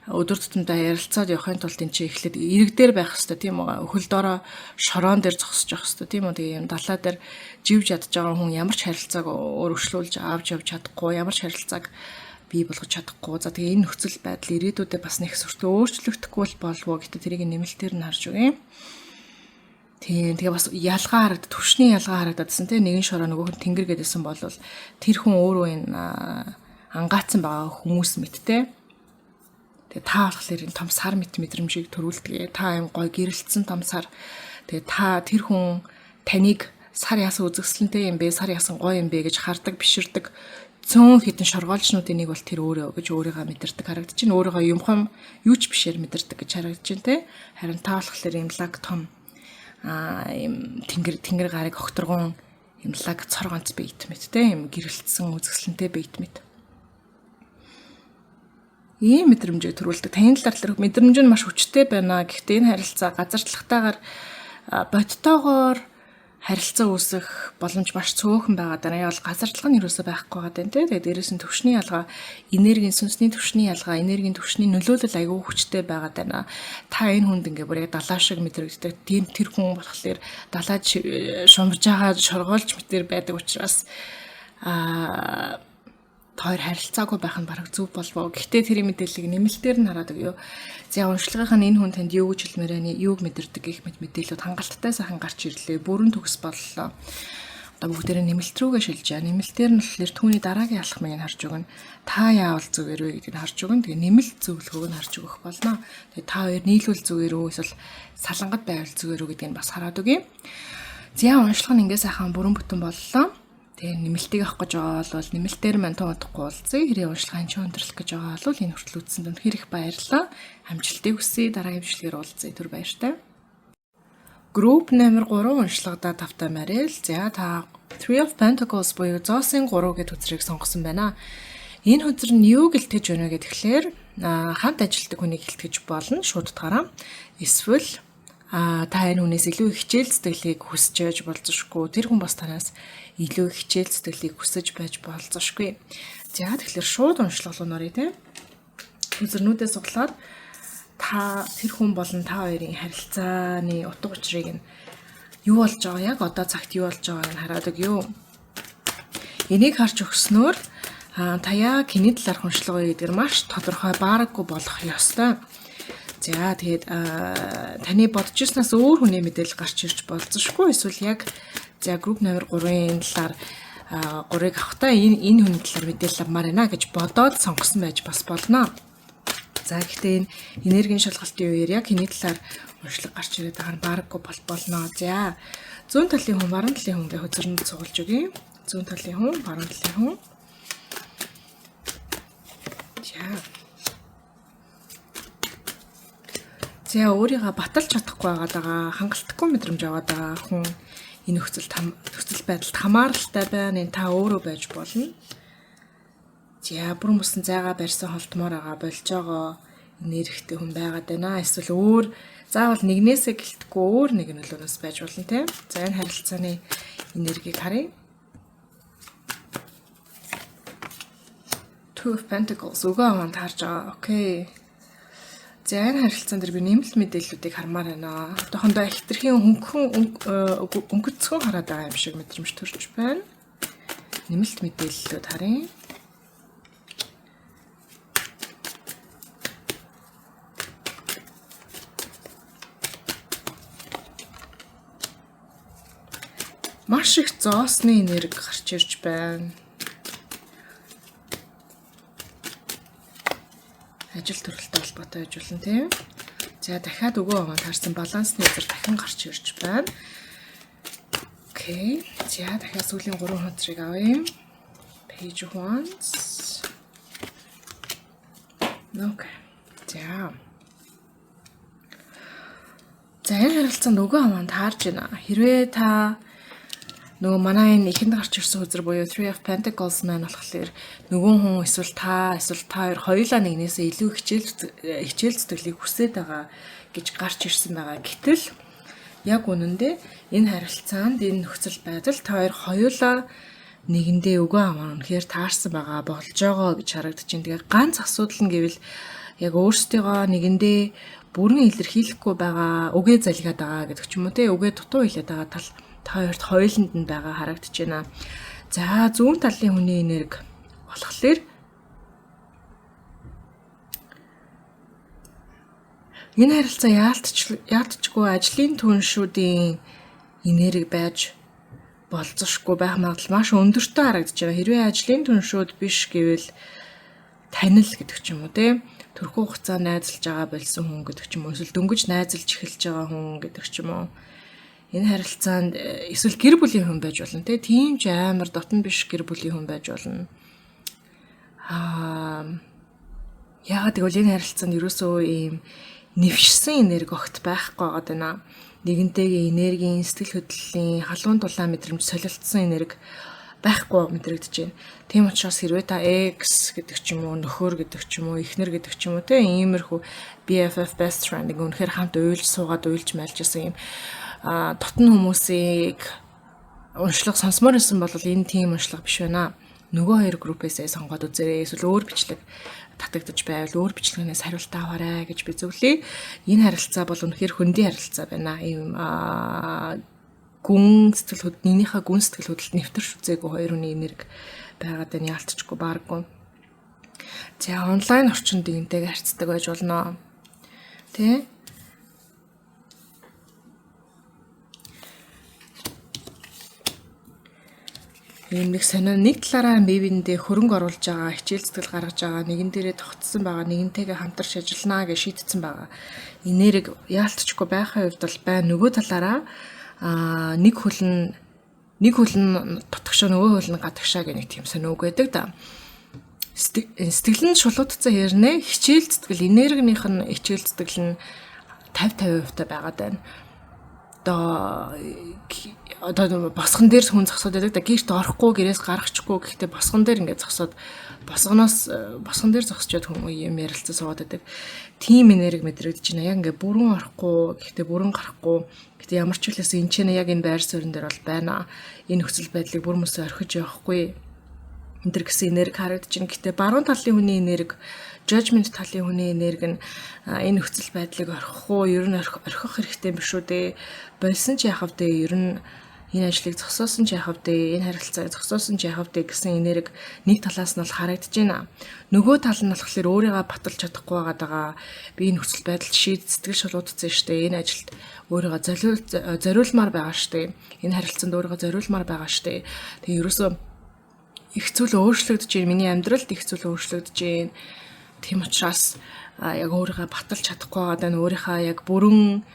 өдөр тутамдаа ярилцаад явахын тулд энэ чинь эхлээд ирэг дээр байх хэвээр тийм үү? Өхөл доороо шороон дээр зогсож явах хэвээр тийм үү? Тэгээ юм далай дээр живж ядж байгаа хүн ямар ч харилцааг өргөжлүүлж авч явж чадахгүй, ямар ч харилцааг бий болгож чадахгүй. За тэгээ энэ нөхцөл байдал ирээдүйдээ бас нэг сүртэй өөрчлөгдөхгүй л болов уу? Гэтэ тэрийг нэмэлтээр нь харж өгье. Тийм, тэгээ бас ялгаа харагд, түвшний ялгаа харагдаадсэн тийм, нэгэн шороо нөгөөх нь тэнгэр гэдээсэн бол тэр хүн өөрөө энэ ангаацсан байгаа хүмүүс мэт те. Тэгээ та болохоор энэ том сар мэт мэдрэмжийг төрүүлдэг. Та юм гой гэрэлтсэн том сар. Тэгээ та тэр хүн таныг сар ясан үзэсгэлэнтэй юм бэ, сар ясан гоё юм бэ гэж хардаг, биширдэг цөөн хитэн шоргоолжнуудын нэг бол тэр өөрөө гэж өөрийгөө мэдэрдэг харагдаж байна. Өөрийгөө юмхан юу ч бишээр мэдэрдэг гэж харагдаж байна те. Харин та болохоор юм лаг том юм тэнгэр гарыг огторгон юм лаг цор ганц бийт мэт те, юм гэрэлтсэн үзэсгэлэнтэй бийт мэт. Ийм мэдрэмжийг төрүүлдэг. Таны талаар мэдрэмж нь маш хүчтэй байна. Гэхдээ энэ харилцаа газардлагатайгаар бодтоогоор харилцаа үүсэх боломж маш цөөхөн байгаа даа. Яг бол газардлага нь юусоо байхгүй байгаа даа тий. Тэгээд дээрээс нь төвшний ялгаа, энергийн сүнсний төвшний ялгаа, энергийн төвшний нөлөөлөл айгүй хүчтэй байгаа даа. Та энэ хүнд ингээ бүр яг далаа шиг мэдрэгддэг. Тийм тэр хүн болохоор далаа шумж байгаа шоргоолж мэтэр байдаг учраас хоёр харилцаагүй байх нь бараг зөв болов. Гэхдээ тэр мэдээллийг нэмэлтээр нь хараад өгье. За уншлагынх нь энэ хүн танд юу гэж хэлмээр байна, юуг мэдэрдэг гэх мэт мэдээлэлүүд хангалттай сайхан гарч ирлээ. Бүрэн төгс боллоо. Одоо бүгдээрээ нэмэлт рүүгээ шилжээ. Нэмэлтээр нь болохоор түүний дараагийн алхмыг нь харж өгнө. Та яавал зүгээр вэ гэдгийг харж өгнө. Тэгээ нэмэлт зөвлөгөөг нь харж өгөх болно. Тэгээ та хоёр нийлүүл зүгээр үү эсвэл салангат байвал зүгээр үү гэдгийг бас хараад өгье. За уншлага нь ингээ сайхан бүрэн бүтэн боллоо. Тэгээ нэмэлтийг авах гэж байгаа бол нэмэлтээр мань тун удахгүй уулзъя. Хэрэг уншлагын чи өндөрлөх гэж байгаа бол энэ хүртэл үзсэнд үнэхээр их баярлалаа. Амжилтыг хүсье. Дараагийн бичлэгээр уулзъя. Түр баяртай. Group номер 3 уншлагадаа тавтай морил. За та Three of Pentacles буюу зоосын 3 гэдэг үзрийг сонгосон байна. Энэ хөзөр нь юу гэлтгэж байна вэ гэхээр хамт ажилладаг хүнийг хэлтгэж болно шууд утгаараа. Эсвэл та энэ хүнээс илүү их хичээл зүтгэлийг хүсэж байж болзошгүй. Тэр хүн бас танаас илүү их хичээл зүтгэлийг хүсэж байж болзошгүй. За тэгэхээр шууд уншлага руу нөрье те. Хөзөрнүүдээ суглаад та тэр хүн болон та хоёрын харилцааны утга учирыг нь юу болж байгаа яг одоо цагт юу болж байгааг нь хараад өгье. Энийг харж өгснөөр та яг хэний талаарх уншлага вэ гэдгээр маш тодорхой баараггүй болох ёстой. За тэгээд таны бодож ирснээс өөр хүний мэдээлэл гарч ирж болзошгүй эсвэл яг за групп номер 3-ын талаар 3-ыг авахдаа энэ хүний талаар мэдээлэл авмаар байна гэж бодоод сонгосон байж бас болно. За гэхдээ энэ энергийн шалгалтын үеэр яг хэний талаар уншлага гарч ирээд байгаа нь баараггүй болно. За зүүн талын хүн, баруун талын хүн гэх хөзөрөнд цуглаж өгье. Зүүн талын хүн, баруун талын хүн. За. За өөрийгөө баталж чадахгүй байгаа, хангалтгүй мэдрэмж аваад байгаа хүн энэ нөхцөл байдалд хамааралтай байна. Энэ та өөрөө байж болно. За бүрэн бүсэн зайгаа барьсан холдмоор байгаа болж байгаа энэ эрэгтэй хүн байгаад байна. Эсвэл өөр заавал нэгнээсээ гэлтэхгүй өөр нэг нөлөөнөөс байж болно тийм. За энэ харилцааны энергийг харъя. Two of Pentacles өгөө аваад харж байгаа. Окей. За энэ харилцаан дээр би нэмэлт мэдээллүүдийг хармаар байна. Одоохондоо хэтэрхийн хөнгөн өнгөцгөн хараад байгаа юм шиг мэдрэмж төрж байна. Нэмэлт мэдээллүүд харъя. Маш их зоосны энерги гарч ирж байна. Ажил төрөлтэй холбоотой байж болно тийм. За дахиад өгөө аваад таарсан балансны үзэр дахин гарч ирж байна. Окей. За дахиад сүүлийн 3 хутрыг авъя. Page of Wands. Окей. За. За энэ харилцаанд өгөө аваад таарж байна. Хэрвээ та нөгөө манай энэ ихэнд гарч ирсэн үзэр буюу Three of Pentacles маань болохоор нөгөө хүн эсвэл та хоёр хоёулаа нэгнээсээ илүү хичээл зүтгэлийг хүсээд байгаа гэж гарч ирсэн байгаа. Гэтэл яг үнэндээ энэ харилцаанд энэ нөхцөл байдал та хоёр хоёулаа нэгэндээ өгөө аваа үнэхээр таарсан байгаа болж байгаа гэж харагдаж байна. Тэгээ ганц асуудал нь гэвэл яг өөрсдийгөө нэгэндээ бүрэн илэрхийлэхгүй байгаа, үгээ залгиад байгаа гэдэг ч юм уу те, үгээ дутуу хэлээд байгаа тал та хоёрт хоёуланд нь байгаа харагдаж байна. За зүүн талын хүний энерги болохоор энэ харилцаа яалтчгүй ажлын түншүүдийн энерги байж болзошгүй байх магадлал маш өндөртэй харагдаж байна. Хэрвээ ажлын түншүүд биш гэвэл танил гэдэг ч юм уу те. Төрхөө хугацаа найзалж байгаа болсон хүн гэдэг ч юм уу. Эсвэл дөнгөж найзалж эхэлж байгаа хүн гэдэг ч юм уу. Энэ харилцаанд эсвэл гэр бүлийн хүн байж болно те. Тийм ч амар дотн биш гэр бүлийн хүн байж болно. Яагаад гэвэл энэ харилцаанд ерөөсөө ийм нэвшсэн энерги огт байхгүй байгаа даа. Нэгэнтэйгээ энергийн, сэтгэл хөдлөлийн, халуун дулаан мэдрэмж солилцсон энерги байхгүй мэдрэгдэж байна. Тийм учраас хэрвээ та ex гэдэг ч юм уу, нөхөр гэдэг ч юм уу, эхнэр гэдэг ч юм уу те иймэрхүү BFF best friend гэх үнэхээр хамт уйлж суугаад уйлж майлж байсан юм дотн хүмүүсийг уншлага сонсомоор байсан бол энэ тийм уншлага биш байна. Нөгөө хоёр группээсээ сонгоод үзээрэй. Эсвэл өөр бичлэг татагдаж байвал өөр бичлэгнээс хариулт аваарай гэж би зөвлөе. Энэ харилцаа бол үнэхээр хөндийн харилцаа байна. Ийм гүн сэтгэл хөдлөл, нэгнийхээ гүн сэтгэл хөдлөлд нэвтэрч үзээгүй хоёр хүний энерги байгаад байна. Яалтчгүй бааргүй. За онлайн орчинд энтэйг харьцдаг байж болно. Тэ? Ийм нэг сонио нэг талаараа бие биендээ хөрөнгө оруулж байгаа, хичээл зүтгэл гаргаж байгаа, нэгэн дээрээ тогтсон байгаа, нэгэнтэйгээ хамтарч ажилланаа гэж шийдсэн байгаа. Энерги яалтчгүй байхын хувьд бол бай. Нөгөө талаараа нэг хөл нь Нэг хөл нь дутагшаа, нөгөө хөл нь гадагшаа гэх нэг тийм сонио үг байдаг да. Сэтгэл нь шулуудсан хэрнээ хичээл зүтгэл, энергийнх нь хичээл зүтгэл нь 50-50% та байгаад байна. Одоо босгон дээр хүн зогсоод байдаг да, гэрт орохгүй, гэрээс гаргачихгүй, гэхдээ босгон дээр ингээд зогсоод, босгоноос босгон дээр зогсчод хүн юм ярилцсан суугаад байдаг. Тийм энерги мэдрэгдэж байна. Яг ингээд бүрэн орохгүй, гэхдээ бүрэн гарахгүй. Гэхдээ ямар ч үлээс энэ ч яг энэ байр суурин дээр бол байна. Энэ нөхцөл байдлыг бүр мөсөө орхиж явахгүй энэ төр гэсэн энерги харагдаж байна. Гэхдээ баруун талын хүний энерги, judgment талын хүний энерги нь энэ нөхцөл байдлыг орхих уу, ер нь орхих хэрэгтэй юм биш үү дээ. Болсон ч яхав дээ, ер нь энэ ажлыг зогсоосон ч яхав дээ, энэ харилцааг зогсоосон ч яхав дээ гэсэн энерги нэг талаас нь бол харагдаж байна. Нөгөө тал нь болохоор өөрийгөө баталж чадахгүй байгаа. Би энэ нөхцөл байдалд шийд сэтгэл шулуудсан штэ. Энэ ажилд өөрийгөө зориулмаар байгаа штэ. Энэ харилцаанд өөрийгөө зориулмаар байгаа штэ. Тэгээ ерөөсөө их зүйл өөрчлөгдөж байна. Миний амьдралд их зүйл өөрчлөгдөж байна. Тийм учраас яг өөрийгөө баталж чадахгүй байгаа даа, өөрийнхөө яг бүрэн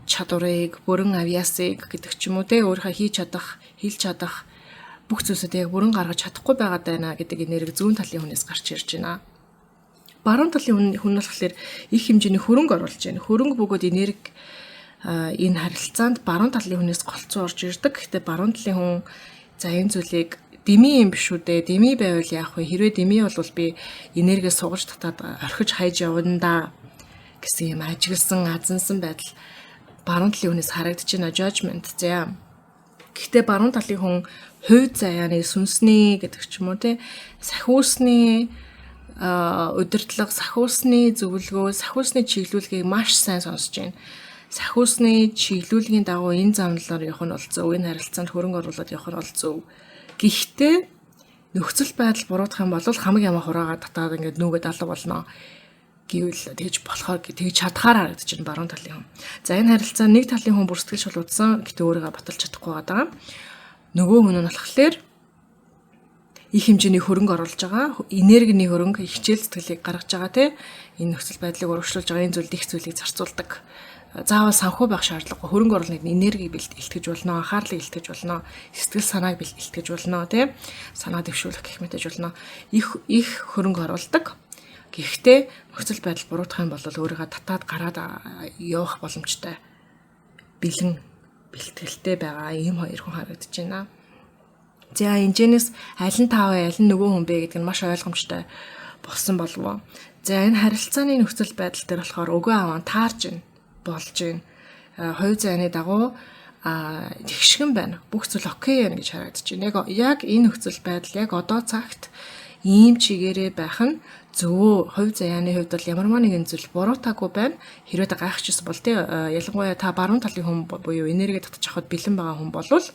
чадварыг, бүрэн авьяасыг гэдэг ч юм уу те, өөрийнхөө хийж чадах, хэлж чадах бүх зүйлсүүд яг бүрэн гаргаж чадахгүй байгаа даа гэдэг энерги зүүн талын хүнээс гарч ирж байна. Баруун талын хүн болохоор их хэмжээний хөрөнгө оруулж байна. Хөрөнгө бөгөөд энерги энэ харилцаанд баруун талын хүнээс голцоо орж ирдэг. Гэхдээ баруун талын хүн за энэ зүйлийг деми юм биш үү дээ. Деми байвал яах вэ? Хэрвээ деми бол би энерги сугаж татаад орхиж хайж явна да гэсэн юм ажигласан, азансан байдал баруун талын хүнээс харагдаж байна. Judgment. За. Гэхдээ баруун талын хүн хувь заяаны, сүнсний гэдэг ч юм уу те, сахиусны удирдлага, сахиусны зөвлөгөө, сахиусны чиглүүлгийг маш сайн сонсож байна. Сахиусны чиглүүлгийн дагуу энэ замналаар явах нь бол зөв, энэ харилцаанд хөрөнгө оруулаад явах нь бол зөв. Гэхдээ нөхцөл байдал буруутах юм бол хамаг ямаа хураагаа татаад ингээд нүүгээд алга болно гэвэл тэгж болохоор тэгж чадхаар харагдаж байна баруун талын хүн. За, энэ харилцаа нэг талын хүн бүр сэтгэл шулуудсан, гэтээ өөрийгөө баталж чадахгүй байгаа. Нөгөө хүн нь болохоор их хэмжээний хөрөнгө оруулж байгаа, энергийн хөрөнгө, хичээл зүтгэлийг гаргаж байгаа те, энэ нөхцөл байдлыг урагшлуулж байгаа, энэ зүйлд их зүйлийг зарцуулдаг. Заавал санхүү байх шаардлагагүй, хөрөнгө оруулалтыг энергийг илтгэж болно, анхаарлыг илтгэж болно, сэтгэл санааг илтгэж болно те, санаа дэвшүүлэх гэх мэтэж болно. Их их хөрөнгө оруулдаг. Гэхдээ нөхцөл байдал буруутах юм бол өөрийгөө татаад гараад явах боломжтой бэлэн бэлтгэлтэй байгаа ийм хоёр хүн харагдаж байна. За, энэжнээс аль нь та вэ, аль нь нөгөө хүн бэ гэдэг нь маш ойлгомжтой болсон болов уу? За, энэ харилцааны нөхцөл байдал дээр болохоор өгөө аваа таарж байна, болж байна. Хувь заяаны дагуу тэгшгэн байна. Бүх зүйл okay байна гэж харагдаж байна. Яг энэ нөхцөл байдал яг одоо цагт ийм чигээрээ байх нь зөв. Хувь заяаны хувьд бол ямар нэгэн зүйл буруутаагүй байна. Хэрвээ та гайхчихсан бол тий, ялангуяа та баруун талын хүн буюу энерги татчих авахд бэлэн байгаа хүн болвол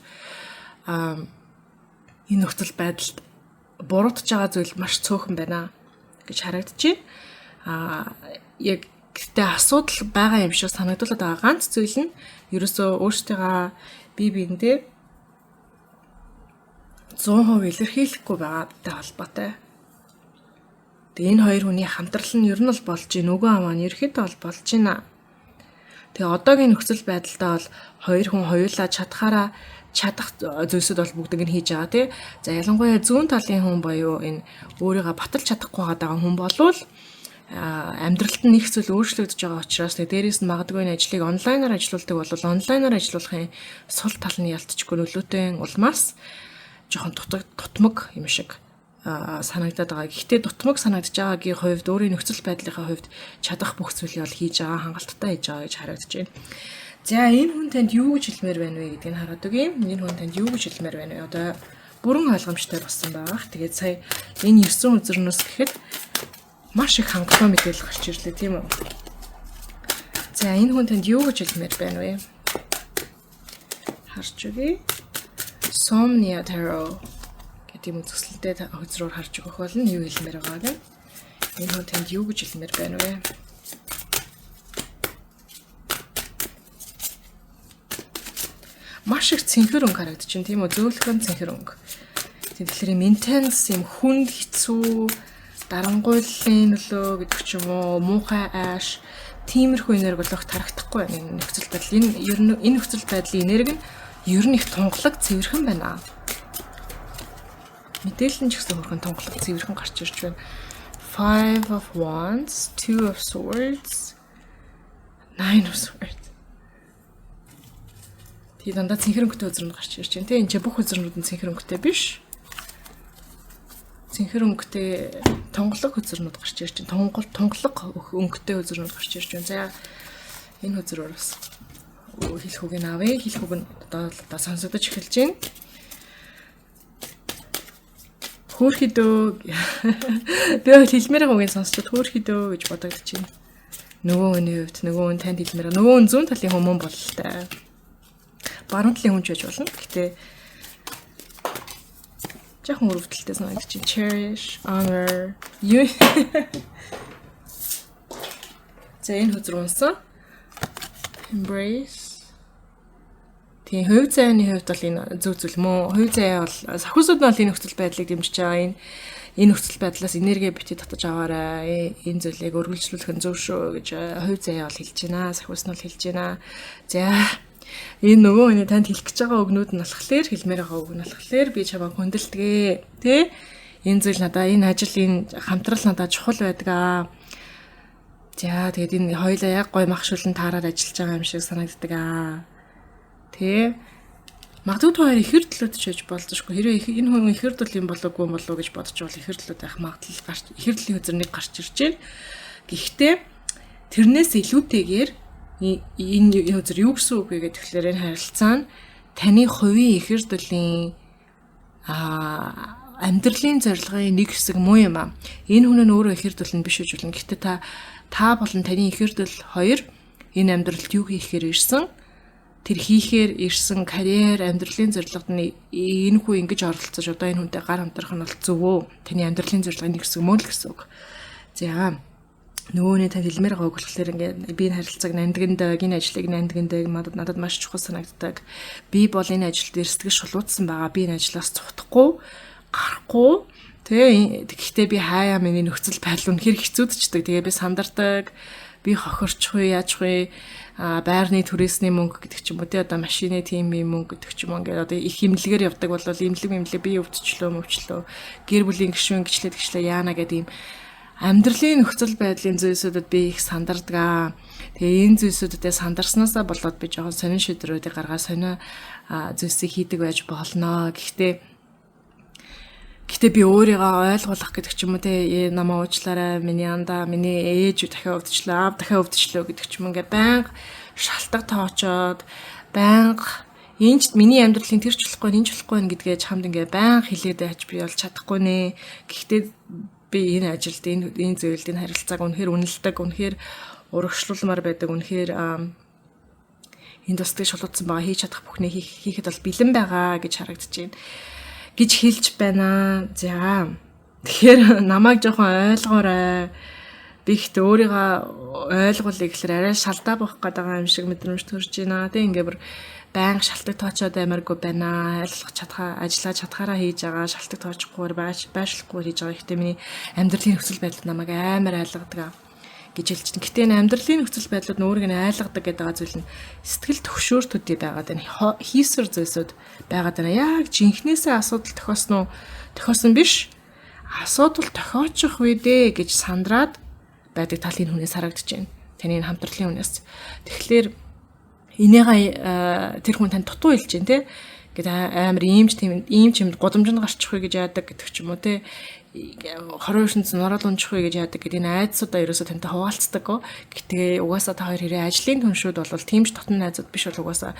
энэ нөхцөл байдалд буруутж байгаа зүйл маш цөөхөн байна гэж харагдаж байна. Яг гэхдээ асуудал байгаа юм шиг санагдуулаад байгаа ганц зүйл нь ерөөсөө өөртөө бие биендээ 100% илэрхийлэхгүй байгаатай холбоотой. Тэгээ энэ хоёр хүний хамтрал нь ер нь бол болж байна. Өгөө аваа нь ерөөхдөө бол болж байна. Тэгээ одоогийн нөхцөл байдалтай бол хоёр хүн хоёулаа чадхаараа чадах зүйлсүүд бол бүгдэг нь хийж байгаа тий. За, ялангуяа зүүн талын хүн буюу энэ өөрийгөө баталж чадахгүй байгаа хүн болвол амьдралд нь их зүйл өөрчлөгдөж байгаа учраас, тэгээ дээрээс нь магадгүй энэ ажлыг онлайнаар ажиллаулдаг бол онлайнаар ажиллуулахын сул тал нь ялтчгүй нөлөөтэй улмаас жоохон дутмаг юм шиг санагдаад байгаа. Гэхдээ дутмаг санагдаж байгаагийн хувьд, өөрийн нөхцөл байдлынхаа хувьд чадах бүх зүйлийг бол хийж байгаа, хангалттай хийж байгаа гэж харагдаж байна. За, энэ хүн танд юу гэж хэлмээр байна вэ гэдгийг хараад өгье. Энэ хүн танд юу гэж хэлмээр байна вэ? Одоо бүрэн ойлгомжтой болсон байгаа. Тэгээд сая энэ 9 хөзрнөөс гэхэд маш их хангалуун мэдээлэл гарч ирлээ, тийм үү? За, энэ хүн танд юу гэж хэлмээр байна вэ? Харж өгье. Somnia Tarot гэдэг юм үзэсгэлэнтэй хөзрөөр харж өгөх болно. Юу хэлмээр байгааг нь. Энэ хүн танд юу гэж хэлмээр байна вэ? Маш их цэнхэр өнгө харагдаж байна, тийм үү? Зөөлхөн цэнхэр өнгө. Тэгэхээр юм intense, юм хүнд, хэцүү, дарангуйллын нөлөө гэдэг ч юм уу, муухай ааш, тиймэрхүү энерги бол огт харагдахгүй байна энэ нөхцөл байдал. Энэ ер нь энэ нөхцөл байдлын энерги нь Ер нь их тунгалаг цэвэрхэн байна. Мэдээлэл нь ч гэсэн хөрхөн тунгалаг цэвэрхэн гарч ирж байна. Five of Wands, Two of Swords, Nine of Swords. Тэгээ дандаа цэнхэр өнгөтэй хөзрөнд гарч ирж байна. Тэ энэ ч бүх хөзрүүд нь цэнхэр өнгөтэй биш. Цэнхэр өнгөтэй тунгалаг хөзрнүүд гарч ирж байна. Тунгалаг өнгөтэй хөзрнүүд гарч ирж байна. За, энэ хөзрөөр бас хэлэх үг нь авъя. Хэлэх үг нь одоо сонсогдож эхэлж байна. Хөөрхий дөө. Би бол хэлмээр байгаа үгийг сонсчод хөөрхий дөө гэж бодогдож байна. Нөгөө хүний хувьд, нөгөө хүн танд хэлмээр, нөгөө хүн зүүн талын хүмүүн бололтой. Баруун талын хүн ч байж болно. Гэтэ жоохон өрөвдөлтэй санагдаж байна. Cherish, honor. Юу. За, энэ хөзөр унсан. Embrace. Тийм, хувь заяаны хувьд бол энэ зөв зүйл мөн. Хувь заяа бол сахиусууд нь бол энэ нөхцөл байдлыг дэмжиж байгаа. Энэ нөхцөл байдлаас энерги бити татаж аваарай. Энэ зүйлийг өргөлжлүүлэх нь зөв шүү гэж хувь заяа бол хэлж байна. Сахиус нь бол хэлж байна. За, энэ нөгөө хүний танд хэлэх гэж байгаа үгнүүд нь болохоор, хэлмээр байгаа үг нь болохоор би чамайг хүндэлдэг. Тэ? Энэ зүйл надаа, энэ ажил, энэ хамтрал надад чухал байдаг аа. За, тэгээд энэ хоёлаа яг гой мах шүлэн таарад ажиллаж байгаа юм шиг санагддаг аа. Тэ? Магадгүй та хоёр ихэр төлөөд ч байж болзошгүй. Хэрвээ энэ хүн ихэр төл юм болоогүй юм болов уу гэж бодож бол ихэр төлөөд байх магадлал гарч, ихэр төлийн хөзөр нэг гарч ирж байна. Гэхдээ тэрнээс илүүтэйгээр энэ хөзөр юу гэсэн үг вэ гэхээр, тэгэхээр энэ харилцаа нь таны хувийн ихэр төлийн амьдралын зорилгын нэг хэсэг муу юм а. Энэ хүн нь өөрөө ихэр төл нь биш гэж болно. Гэхдээ та болон таны ихэр төл хоёр энэ амьдралд юу хийхээр ирсэн, тэр хийхээр ирсэн карьер, амьдралын зорилгод нь энэ хүн ингэж оролцож, одоо энэ хүнтэй гар хамтрах нь бол зөв үү? Таны амьдралын зорилгын нэг хэсэг мөн л гэсэн үг. За, нөгөөний танд хэлмээр байгаа үг болохоор ингээд би энэ харилцааг нандиндаг, энэ ажлыг нандиндаг, надад маш чухал санагддаг. Би бол энэ ажил дээр сэтгэл шулуутсан байгаа. Би энэ ажлаас цухтахгүй, гарахгүй. Тэ, гэхдээ би хаяа миний нөхцөл байдал үнэхээр хэцүүдчдэг. Тэгээ би сандардаг, би хохирчих вэ, яачих вэ? Байрны түрээсний мөнгө гэдэг ч юм уу, те, одоо машины тим юм мөнгө гэдэг ч юм уу, ингээд одоо их имлэгээр явдаг бол имлэг би өвдчлөө мөвчлөө, гэр бүлийн гишүүн гिचлээ гिचлээ яана гэдэг юм амьдралын нөхцөл байдлын зүйлсүүдэд би их сандардаг аа. Тэгээ энэ зүйлсүүдэд сандарснаасаа болоод би жоохон сонин шийдвэрүүдийг гаргаад сонио зүйлсийг хийдэг байж болно. Гэхдээ би өөрийгөө ойлгуулах гэдэг ч юм уу, те, намаа уучлаарай, миний андаа, миний ээж дахиад өвдчлөө, аав дахиад өвдчлөө гэдэг ч юм, ингээ байнга шалтгаан тоочоод, байнга энэ ч миний амьдралын тэр ч болохгүй, энэ ч болохгүй гэдгээ чамд ингээ байнга хэлээд байж би бол чадахгүй нэ. Гэхдээ би энэ ажилд, энэ зүйлд, энэ харилцааг үнэхээр үнэлдэг, үнэхээр урагшлуулмаар байдаг, үнэхээр энд бас сэтгэл шулуутсан байгаа, хийж чадах бүхнийг хийхэд бол бэлэн байгаа гэж харагдаж байна гэж хэлж байна. За. Тэгэхээр намайг жоохон ойлгоорой. Би ихтэй өөрийгөө ойлгуулъя гэхлээр арай шалдаа бохох гээд байгаа юм шиг мэдрэмж төрж байна. Тэг ингээ бүр байнга шалтгаан тоочоод аймаргүй байна. Айлгах чадхаа, ажиллаа чадхаараа хийж байгаа, шалтгаан тоочихгүйгээр байшлахгүй хийж байгаа. Гэхдээ миний амьдралын нөхцөл байдал намайг амар айлгадаг гэж хэлж байна. Гэтэ энэ амьдралын нөхцөл байдлууд нь өөрийг нь айлгадаг гэдэг байгаа зүйл нь сэтгэл төгшөөр төдий байгаад байна. Хийсвэр зүйлсүүд байгаад байна. Яг жинхнээсээ асуудал тохиосон уу? Тохиосон биш. Асуудал тохиочих вэ дээ гэж сандраад байдаг тал энэ хүнээс харагдаж байна. Таны энэ хамтралын хүнээс. Тэгэхээр энийгээ тэр хүн танд дутуу хэлж байна те. Ингээд амар ийм ч тийм ийм ч юм гудамжинд гарчих вэ гэж яадаг гэдэг ч юм уу те. Хорон ертөнц норол унчих вэ гэж яадаг гэдэг энэ айдсуудаа ерөөсөө тантай хуваалцдаг. Гэтэ угаасаа та хоёр хэрэг ажлын түншүүд бол тийм ч дотн найзууд биш бол угаасаа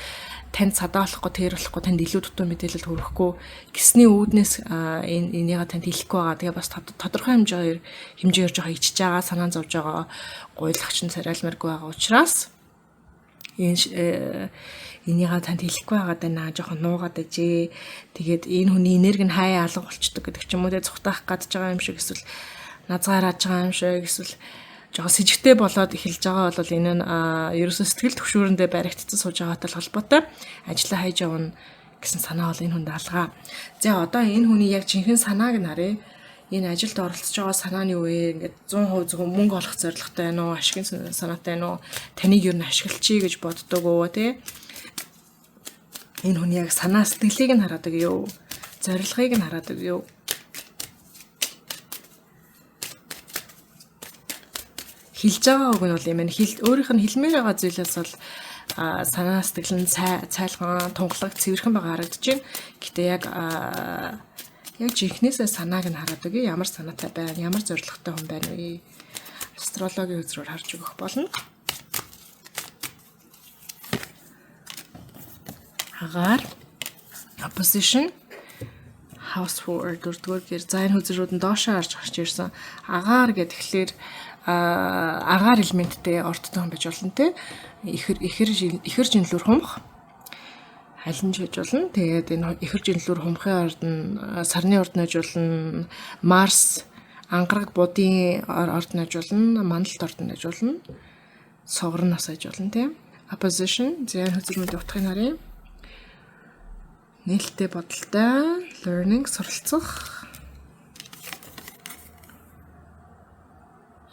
танд садаа болохгүй, тэр болохгүй, танд илүү дутуу мэдээлэл хүргэхгүй гэсний үүднээс энэ энийгээ танд хэлэхгүй байгаа. Тэгээ бас тодорхой хэмжээгээр жоохон ичж байгаа, санаа зовж байгаа, гуйлах чинь царайлмаргүй байгаа учраас энэ энийгээ танд хэлэхгүй байгаа даа, жоохон нуугаад ажээ. Тэгээд энэ хүний энерги нь хаяа алга болчдөг гэдэг ч юм уу, те, цухтаах гадж байгаа юм шиг, эсвэл назгарааж байгаа юм шиг, эсвэл жоохон сэжигтэй болоод эхэлж байгаа бол энэ нь ерөөсөө сэтгэл төвшүүрэндээ баригдсан сууж байгаатай холбоотой, ажиллаа хайж явна гэсэн санаа бол энэ хүнд алгаа. За, одоо энэ хүний яг жинхэнэ санааг нь харъя. Энэ ажилд оролцож байгаа санаа нь юу вэ? Ингээд 100% зөвхөн мөнгө олох зорилготой байна уу? Ашигын санаатай байна уу? Таныг ер нь ашиглачихъя гэж боддог уу, те? Энэ хүн яг санаа сэтгэлийг нь хараад өгье. Зорилгыг нь хараад өгье. Хэлж байгаа үг нь бол юм байна. Өөрийнх нь хэлмээр байгаа зүйлээс бол санаа сэтгэл нь цайлган, тунгалаг, цэвэрхэн байгаа харагдаж байна. Гэтэ яг яг жинхнээсээ санааг нь хараад өгье. Ямар санаатай байна, ямар зорилготой хүн байна вэ? Астрологийн үзрээр харж өгөх болно. Агаар opposition house for дөрөвдүгээр гэр. За, энэ хөзрүүд нь доошоо харж гарч ирсэн. Агаар гэхлээр агаар элементтэй ордтой хүн байж болно те. Ихэр ихэр ихэр жинлүүр хумх аль нь ч байж болно. Тэгээд энэ ихэр жинлүүр хумхын орд нь сарны орд нь байж болно. Марс ангараг будын орд нь байж болно. Маналт орд нь байж болно. Сугар нас байж болно тийм. Opposition за, энэ хөзрүүдийн утгыг харъя. Нээлттэй бодолтой, learning суралцах,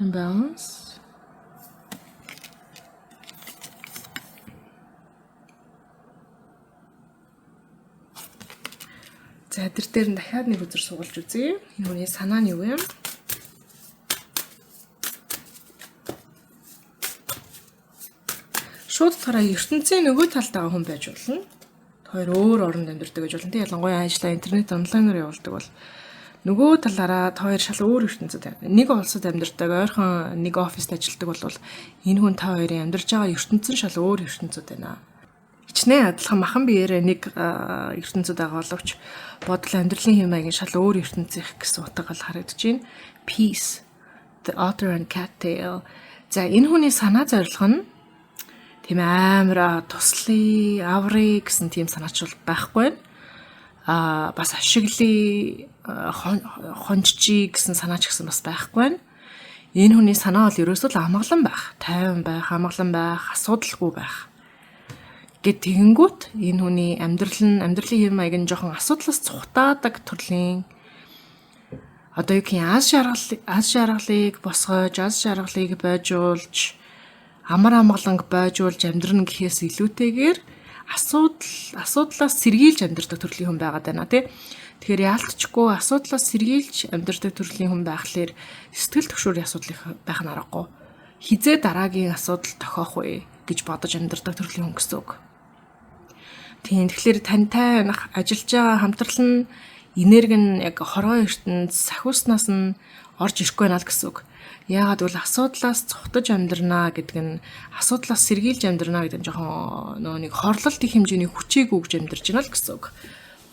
imbalance. За, тэр дээр нь дахиад нэг үзэр сугалж үзье. Энэ хүний санаа нь юу юм? Шууд тараа ертөнцийн нөгөө талд байгаа хүн байж болно. Хоёр өөр оронд амьдардаг гэж болно. Тэг ялангуяа ажлаа интернет онлайнаар явуулдаг бол нөгөө талаараа та хоёр шал өөр ертөнцид, нэг улсад амьдардаг, ойрхон нэг оффист ажилладаг бол энэ хүн та хоёрын амьдарч байгаа ертөнц нь шал өөр ертөнцид байна. Хичнээн адилхан махан биеэрээ нэг ертөнцид байгаа боловч бодол амьдралын хэв маягийн шал өөр ертөнцийнх гэсэн утга бол харагдаж байна. Peace, the otter and cat tail. За, энэ хүний санаа зорилго нь тийм амар туслая, аврыг гэсэн тийм санаачвал байхгүй байна. Бас ашиглая, хонжчий гэсэн санаа ч гэсэн бас байхгүй байна. Энэ хүний санаа бол ерөөсөө л амгалан байх, тайван байх, амгалан байх, асуудалгүй байх. Гэт тэгэнгүүт энэ хүний амьдрал нь, амьдралын хэв маяг нь жоохон асуудлаас цухтаадаг төрлийн, одоо юу гэх юм, аз жаргалыг босгож, аз жаргалыг бойжуулж, амар амгаланг бойжуулж амьдрна гэхээс илүүтэйгээр асуудлаас сэргийлж амьдрдаг төрлийн хүн байгаад байна тий. Тэгэхээр яалтчгүй асуудлаас сэргийлж амьдрдаг төрлийн хүн байхлаар сэтгэл түгшүүрийн асуудал их байх нь аргагүй. Хизээ дараагийн асуудал тохиох вэ гэж бодож амьдрдаг төрлийн хүн гэсэн үг. Тийм, тэгэхээр тантай ажиллаж байгаа хамтрал нь, энерги нь яг хорвоо ертөнд сахиуснаас нь орж ирэхгүй байна л гэсэн үг. Яагаад гэвэл асуудлаас цухтаж амьдрнаа гэдэг нь, асуудлаас сэргийлж амьдрнаа гэдэг нь жоохон нөө нэг хорлолт их хэмжээний хүчээгүй гэж амьдарч байна л гэсэн үг.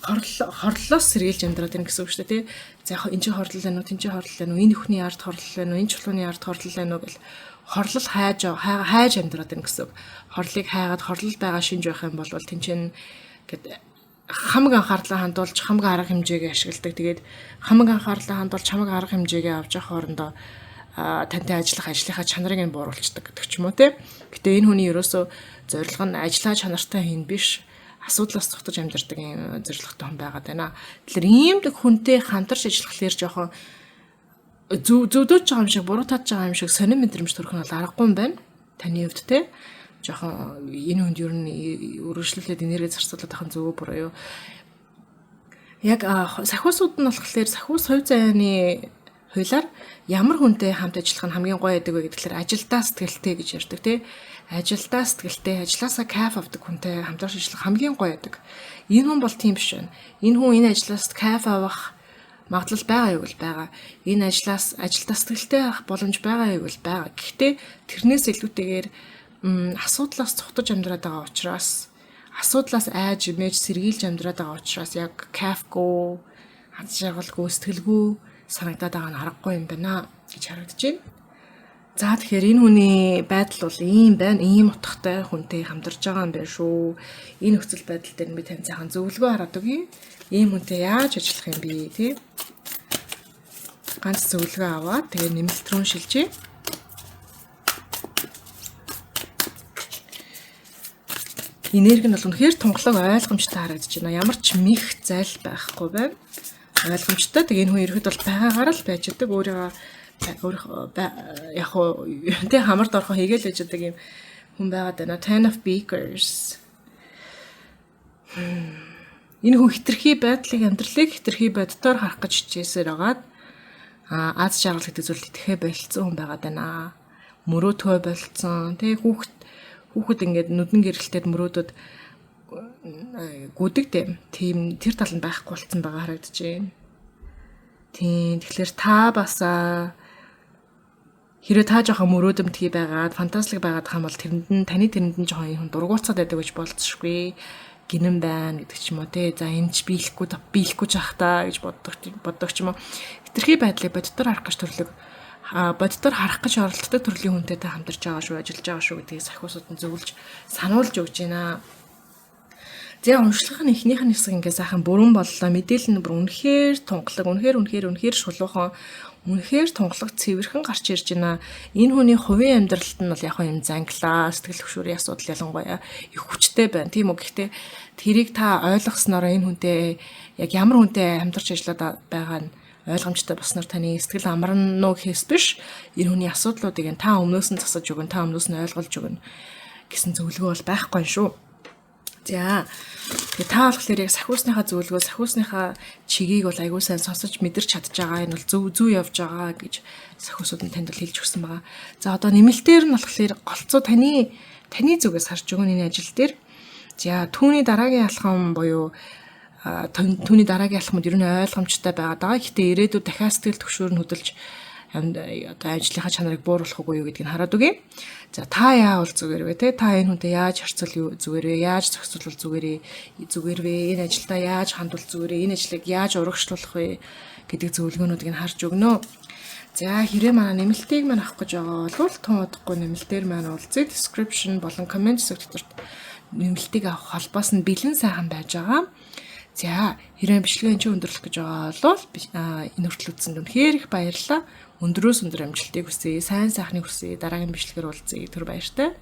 Хорлолоос сэргийлж амьдраад байна гэсэн үг шүү дээ, тий. За, яг энэ чинь хорлол байна уу, тэн чинь хорлол байна уу, энэ бүхний ард хорлол байна уу, энэ чулууны ард хорлол байна уу гэл хорлол хайж хайж амьдраад байна гэсэн үг. Хорлыг хайгаад хорлол байгаа шинж байх юм бол тэн чинь гэд хамаг анхаарлаа хандуулж, хамаг арга хэмжээгээ ашигладаг. Тэгээд хамаг анхаарлаа хандуулж, хамаг арга хэмжээгээ авч явах хоорондоо тантай ажиллах ажлынхаа чанарыг нь бууруулцдаг гэдэг ч юм уу те. Гэтэ энэ хүний ерөөсөө зорилго нь ажлаа чанартай хийн биш, асуудлаас цухтаж амьдардаг юм зорилготой хүн байгаад байна. Тэгэхээр ийм хүнтэй хамтарч ажиллахлаар жоохон зөв зөвдөөж байгаа юм шиг, буруутаад байгаа юм шиг сонин мэдрэмж төрөх нь бол аргагүй юм байна. Таны хувьд те, жоохон энэ хүнд ер нь өргөжлүүлээд энерги зарцуулаад байх нь зөв буруу юу? Яг сахиусууд нь болохоор сахиус хувь заяаны хуулиар ямар хүнтэй хамт ажиллах нь хамгийн гоё байдаг вэ гэдгээр ажилдаа сэтгэлтэй гэж ярьдаг тий. Ажилдаа сэтгэлтэй, ажлаасаа кайф авдаг хүнтэй хамтарч ажиллах хамгийн гоё байдаг. Энэ хүн бол тийм биш байна. Энэ хүн энэ ажлаас кайф авах магадлал байгаа юу бол байгаа. Энэ ажлаас, ажилдаа сэтгэлтэй авах боломж байгаа юу бол байгаа. Гэхдээ тэрнээс илүүтэйгээр асуудлаас цухтаж амьдраад байгаа учраас, асуудлаас айж имэж сэргийлж амьдраад байгаа учраас яг кайфгүй, аз жаргалгүй, сэтгэлгүй санагдаад байгаа нь аргагүй юм байна гэж харагдаж байна. За, тэгэхээр энэ хүний байдал бол ийм байна. Ийм утгатай хүнтэй хамтарч байгаа юм байна шүү. Энэ нөхцөл байдал дээр би тань сайхан зөвлөгөө хараад өгье. Ийм хүнтэй яаж ажиллах юм бэ, тий? Ганц зөвлөгөө аваад тэгээ нэмэлт рүү шилжье. Энерги нь бол үнэхээр тунгалаг, ойлгомжтой харагдаж байна. Ямар ч мэх зайл байхгүй байна. Ойлгомжтой. Тэгээ энэ хүн ерхэд бол байгаагаар л байж байгаа. Өөрийгөө өөрөх яг уу тэ хамар дорхоо хийгээл байж байгаа юм хүн байгаад байна. Ten of Beakers. Энэ хүн хитрхи байдлыг, амьдралыг хитрхи боддоор харах гэж хичээсээр байгаад аз жаргал гэдэг зүйлд итгэхээ болцсон хүн байгаад байна. Мөрөөдхөө болцсон. Тэ хүүхэд ингээд нүдэн гэрэлтэд мөрөөдөд гүдэг тийм тэр тал нь байхгүй болцсон байгаа харагдаж байна. Тийм, тэгэхээр та бас хэрвээ та жоохон мөрөөдөмтгий байгаад, фантазлаг байгаад хам бол тэрэнд нь таны тэрэнд нь жоохон юм дургуутсаад байдаг гэж болцсошгүй гинэн байна гэдэг ч юм уу те. За энэ ч биелэхгүй биелэхгүй ч ах та гэж боддог ч юм уу. Хитрхи байдлыг боддоор харах гэж төрлөг боддоор харах гэж оролддог төрлийн хүнтэй та хамтарч байгаа шүү, ажиллаж байгаа шүү гэдгийг сахиусууд нь зөвлөж сануулж өгч байна. За уншлагын эхнийх нь хэсэг ингээ сайхан бүрэн боллоо. Мэдээлэл нь бүр үнэхээр тунгалаг, үнэхээр үнэхээр үнэхээр шулуухан, үнэхээр тунгалаг цэвэрхэн гарч ирж байна. Энэ хүний хувийн амьдралд нь бол яг юм занглаа, сэтгэл хөшүүрийн асуудал ялангуяа их хүчтэй байна. Тийм үү? Гэхдээ тэрийг та ойлгоснороо энэ хүнтэй яг ямар хүнтэй амьдарч ажиллаад байгаа нь ойлгомжтой болсноор таны сэтгэл амарна уу гэхээс биш, энэ хүний асуудлуудыг та өмнөөс нь засаж өгнө, та өмнөөс нь ойлгуулж өгнө гэсэн зөвлөгөө бол байхгүй шүү. За тэгээ та болохоор яг сахиусныхаа зөвлөгөө, сахиусныхаа чигийг бол айгуу сайн сонсож мэдэрч чадж байгаа. Энэ бол зөв зөв явж байгаа гэж сахиусууд нь танд бол хэлж өгсөн байгаа. За одоо нэмэлтээр нь болохоор голцоо таны зүгээс харж өгнө энэ ажил дээр. За түүний дараагийн алхам буюу түүний дараагийн алхмууд ер нь ойлгомжтой байгаад байгаа. Гэхдээ ирээдүйд дахиад сэтгэл түгшүүр нь хөдөлж одоо ажлынхаа чанарыг бууруулах үгүй юу гэдгийг хараад өгье. За та яавал зүгээр вэ те? Та энэ хүнтэй яаж харьцуул зүгээр вэ? Яаж зохицуулбал зүгээр вэ? Энэ ажилдаа яаж хандвал зүгээр вэ? Энэ ажлыг яаж урагшлуулах вэ гэдэг зөвлөгөөнүүдийг нь харж өгнө. За хэрэг манай нэмэлтийг маань авах гэж байгаа бол тун удахгүй нэмэлтээр маань уулзъя. Description болон comment хэсэг доторт нэмэлтийг авах холбоос нь бэлэн сайхан байж байгаа. За хэрэг бичлэгээ энэ ч өндөрлөх гэж байгаа бол энэ хүртэл үзсэнд үнэхээр их баярлалаа. Өндрөөс өндөр амжилтыг хүсье. Сайн сайхныг хүсье. Дараагийн бичлэгээр уулзъя. Түр баяртай.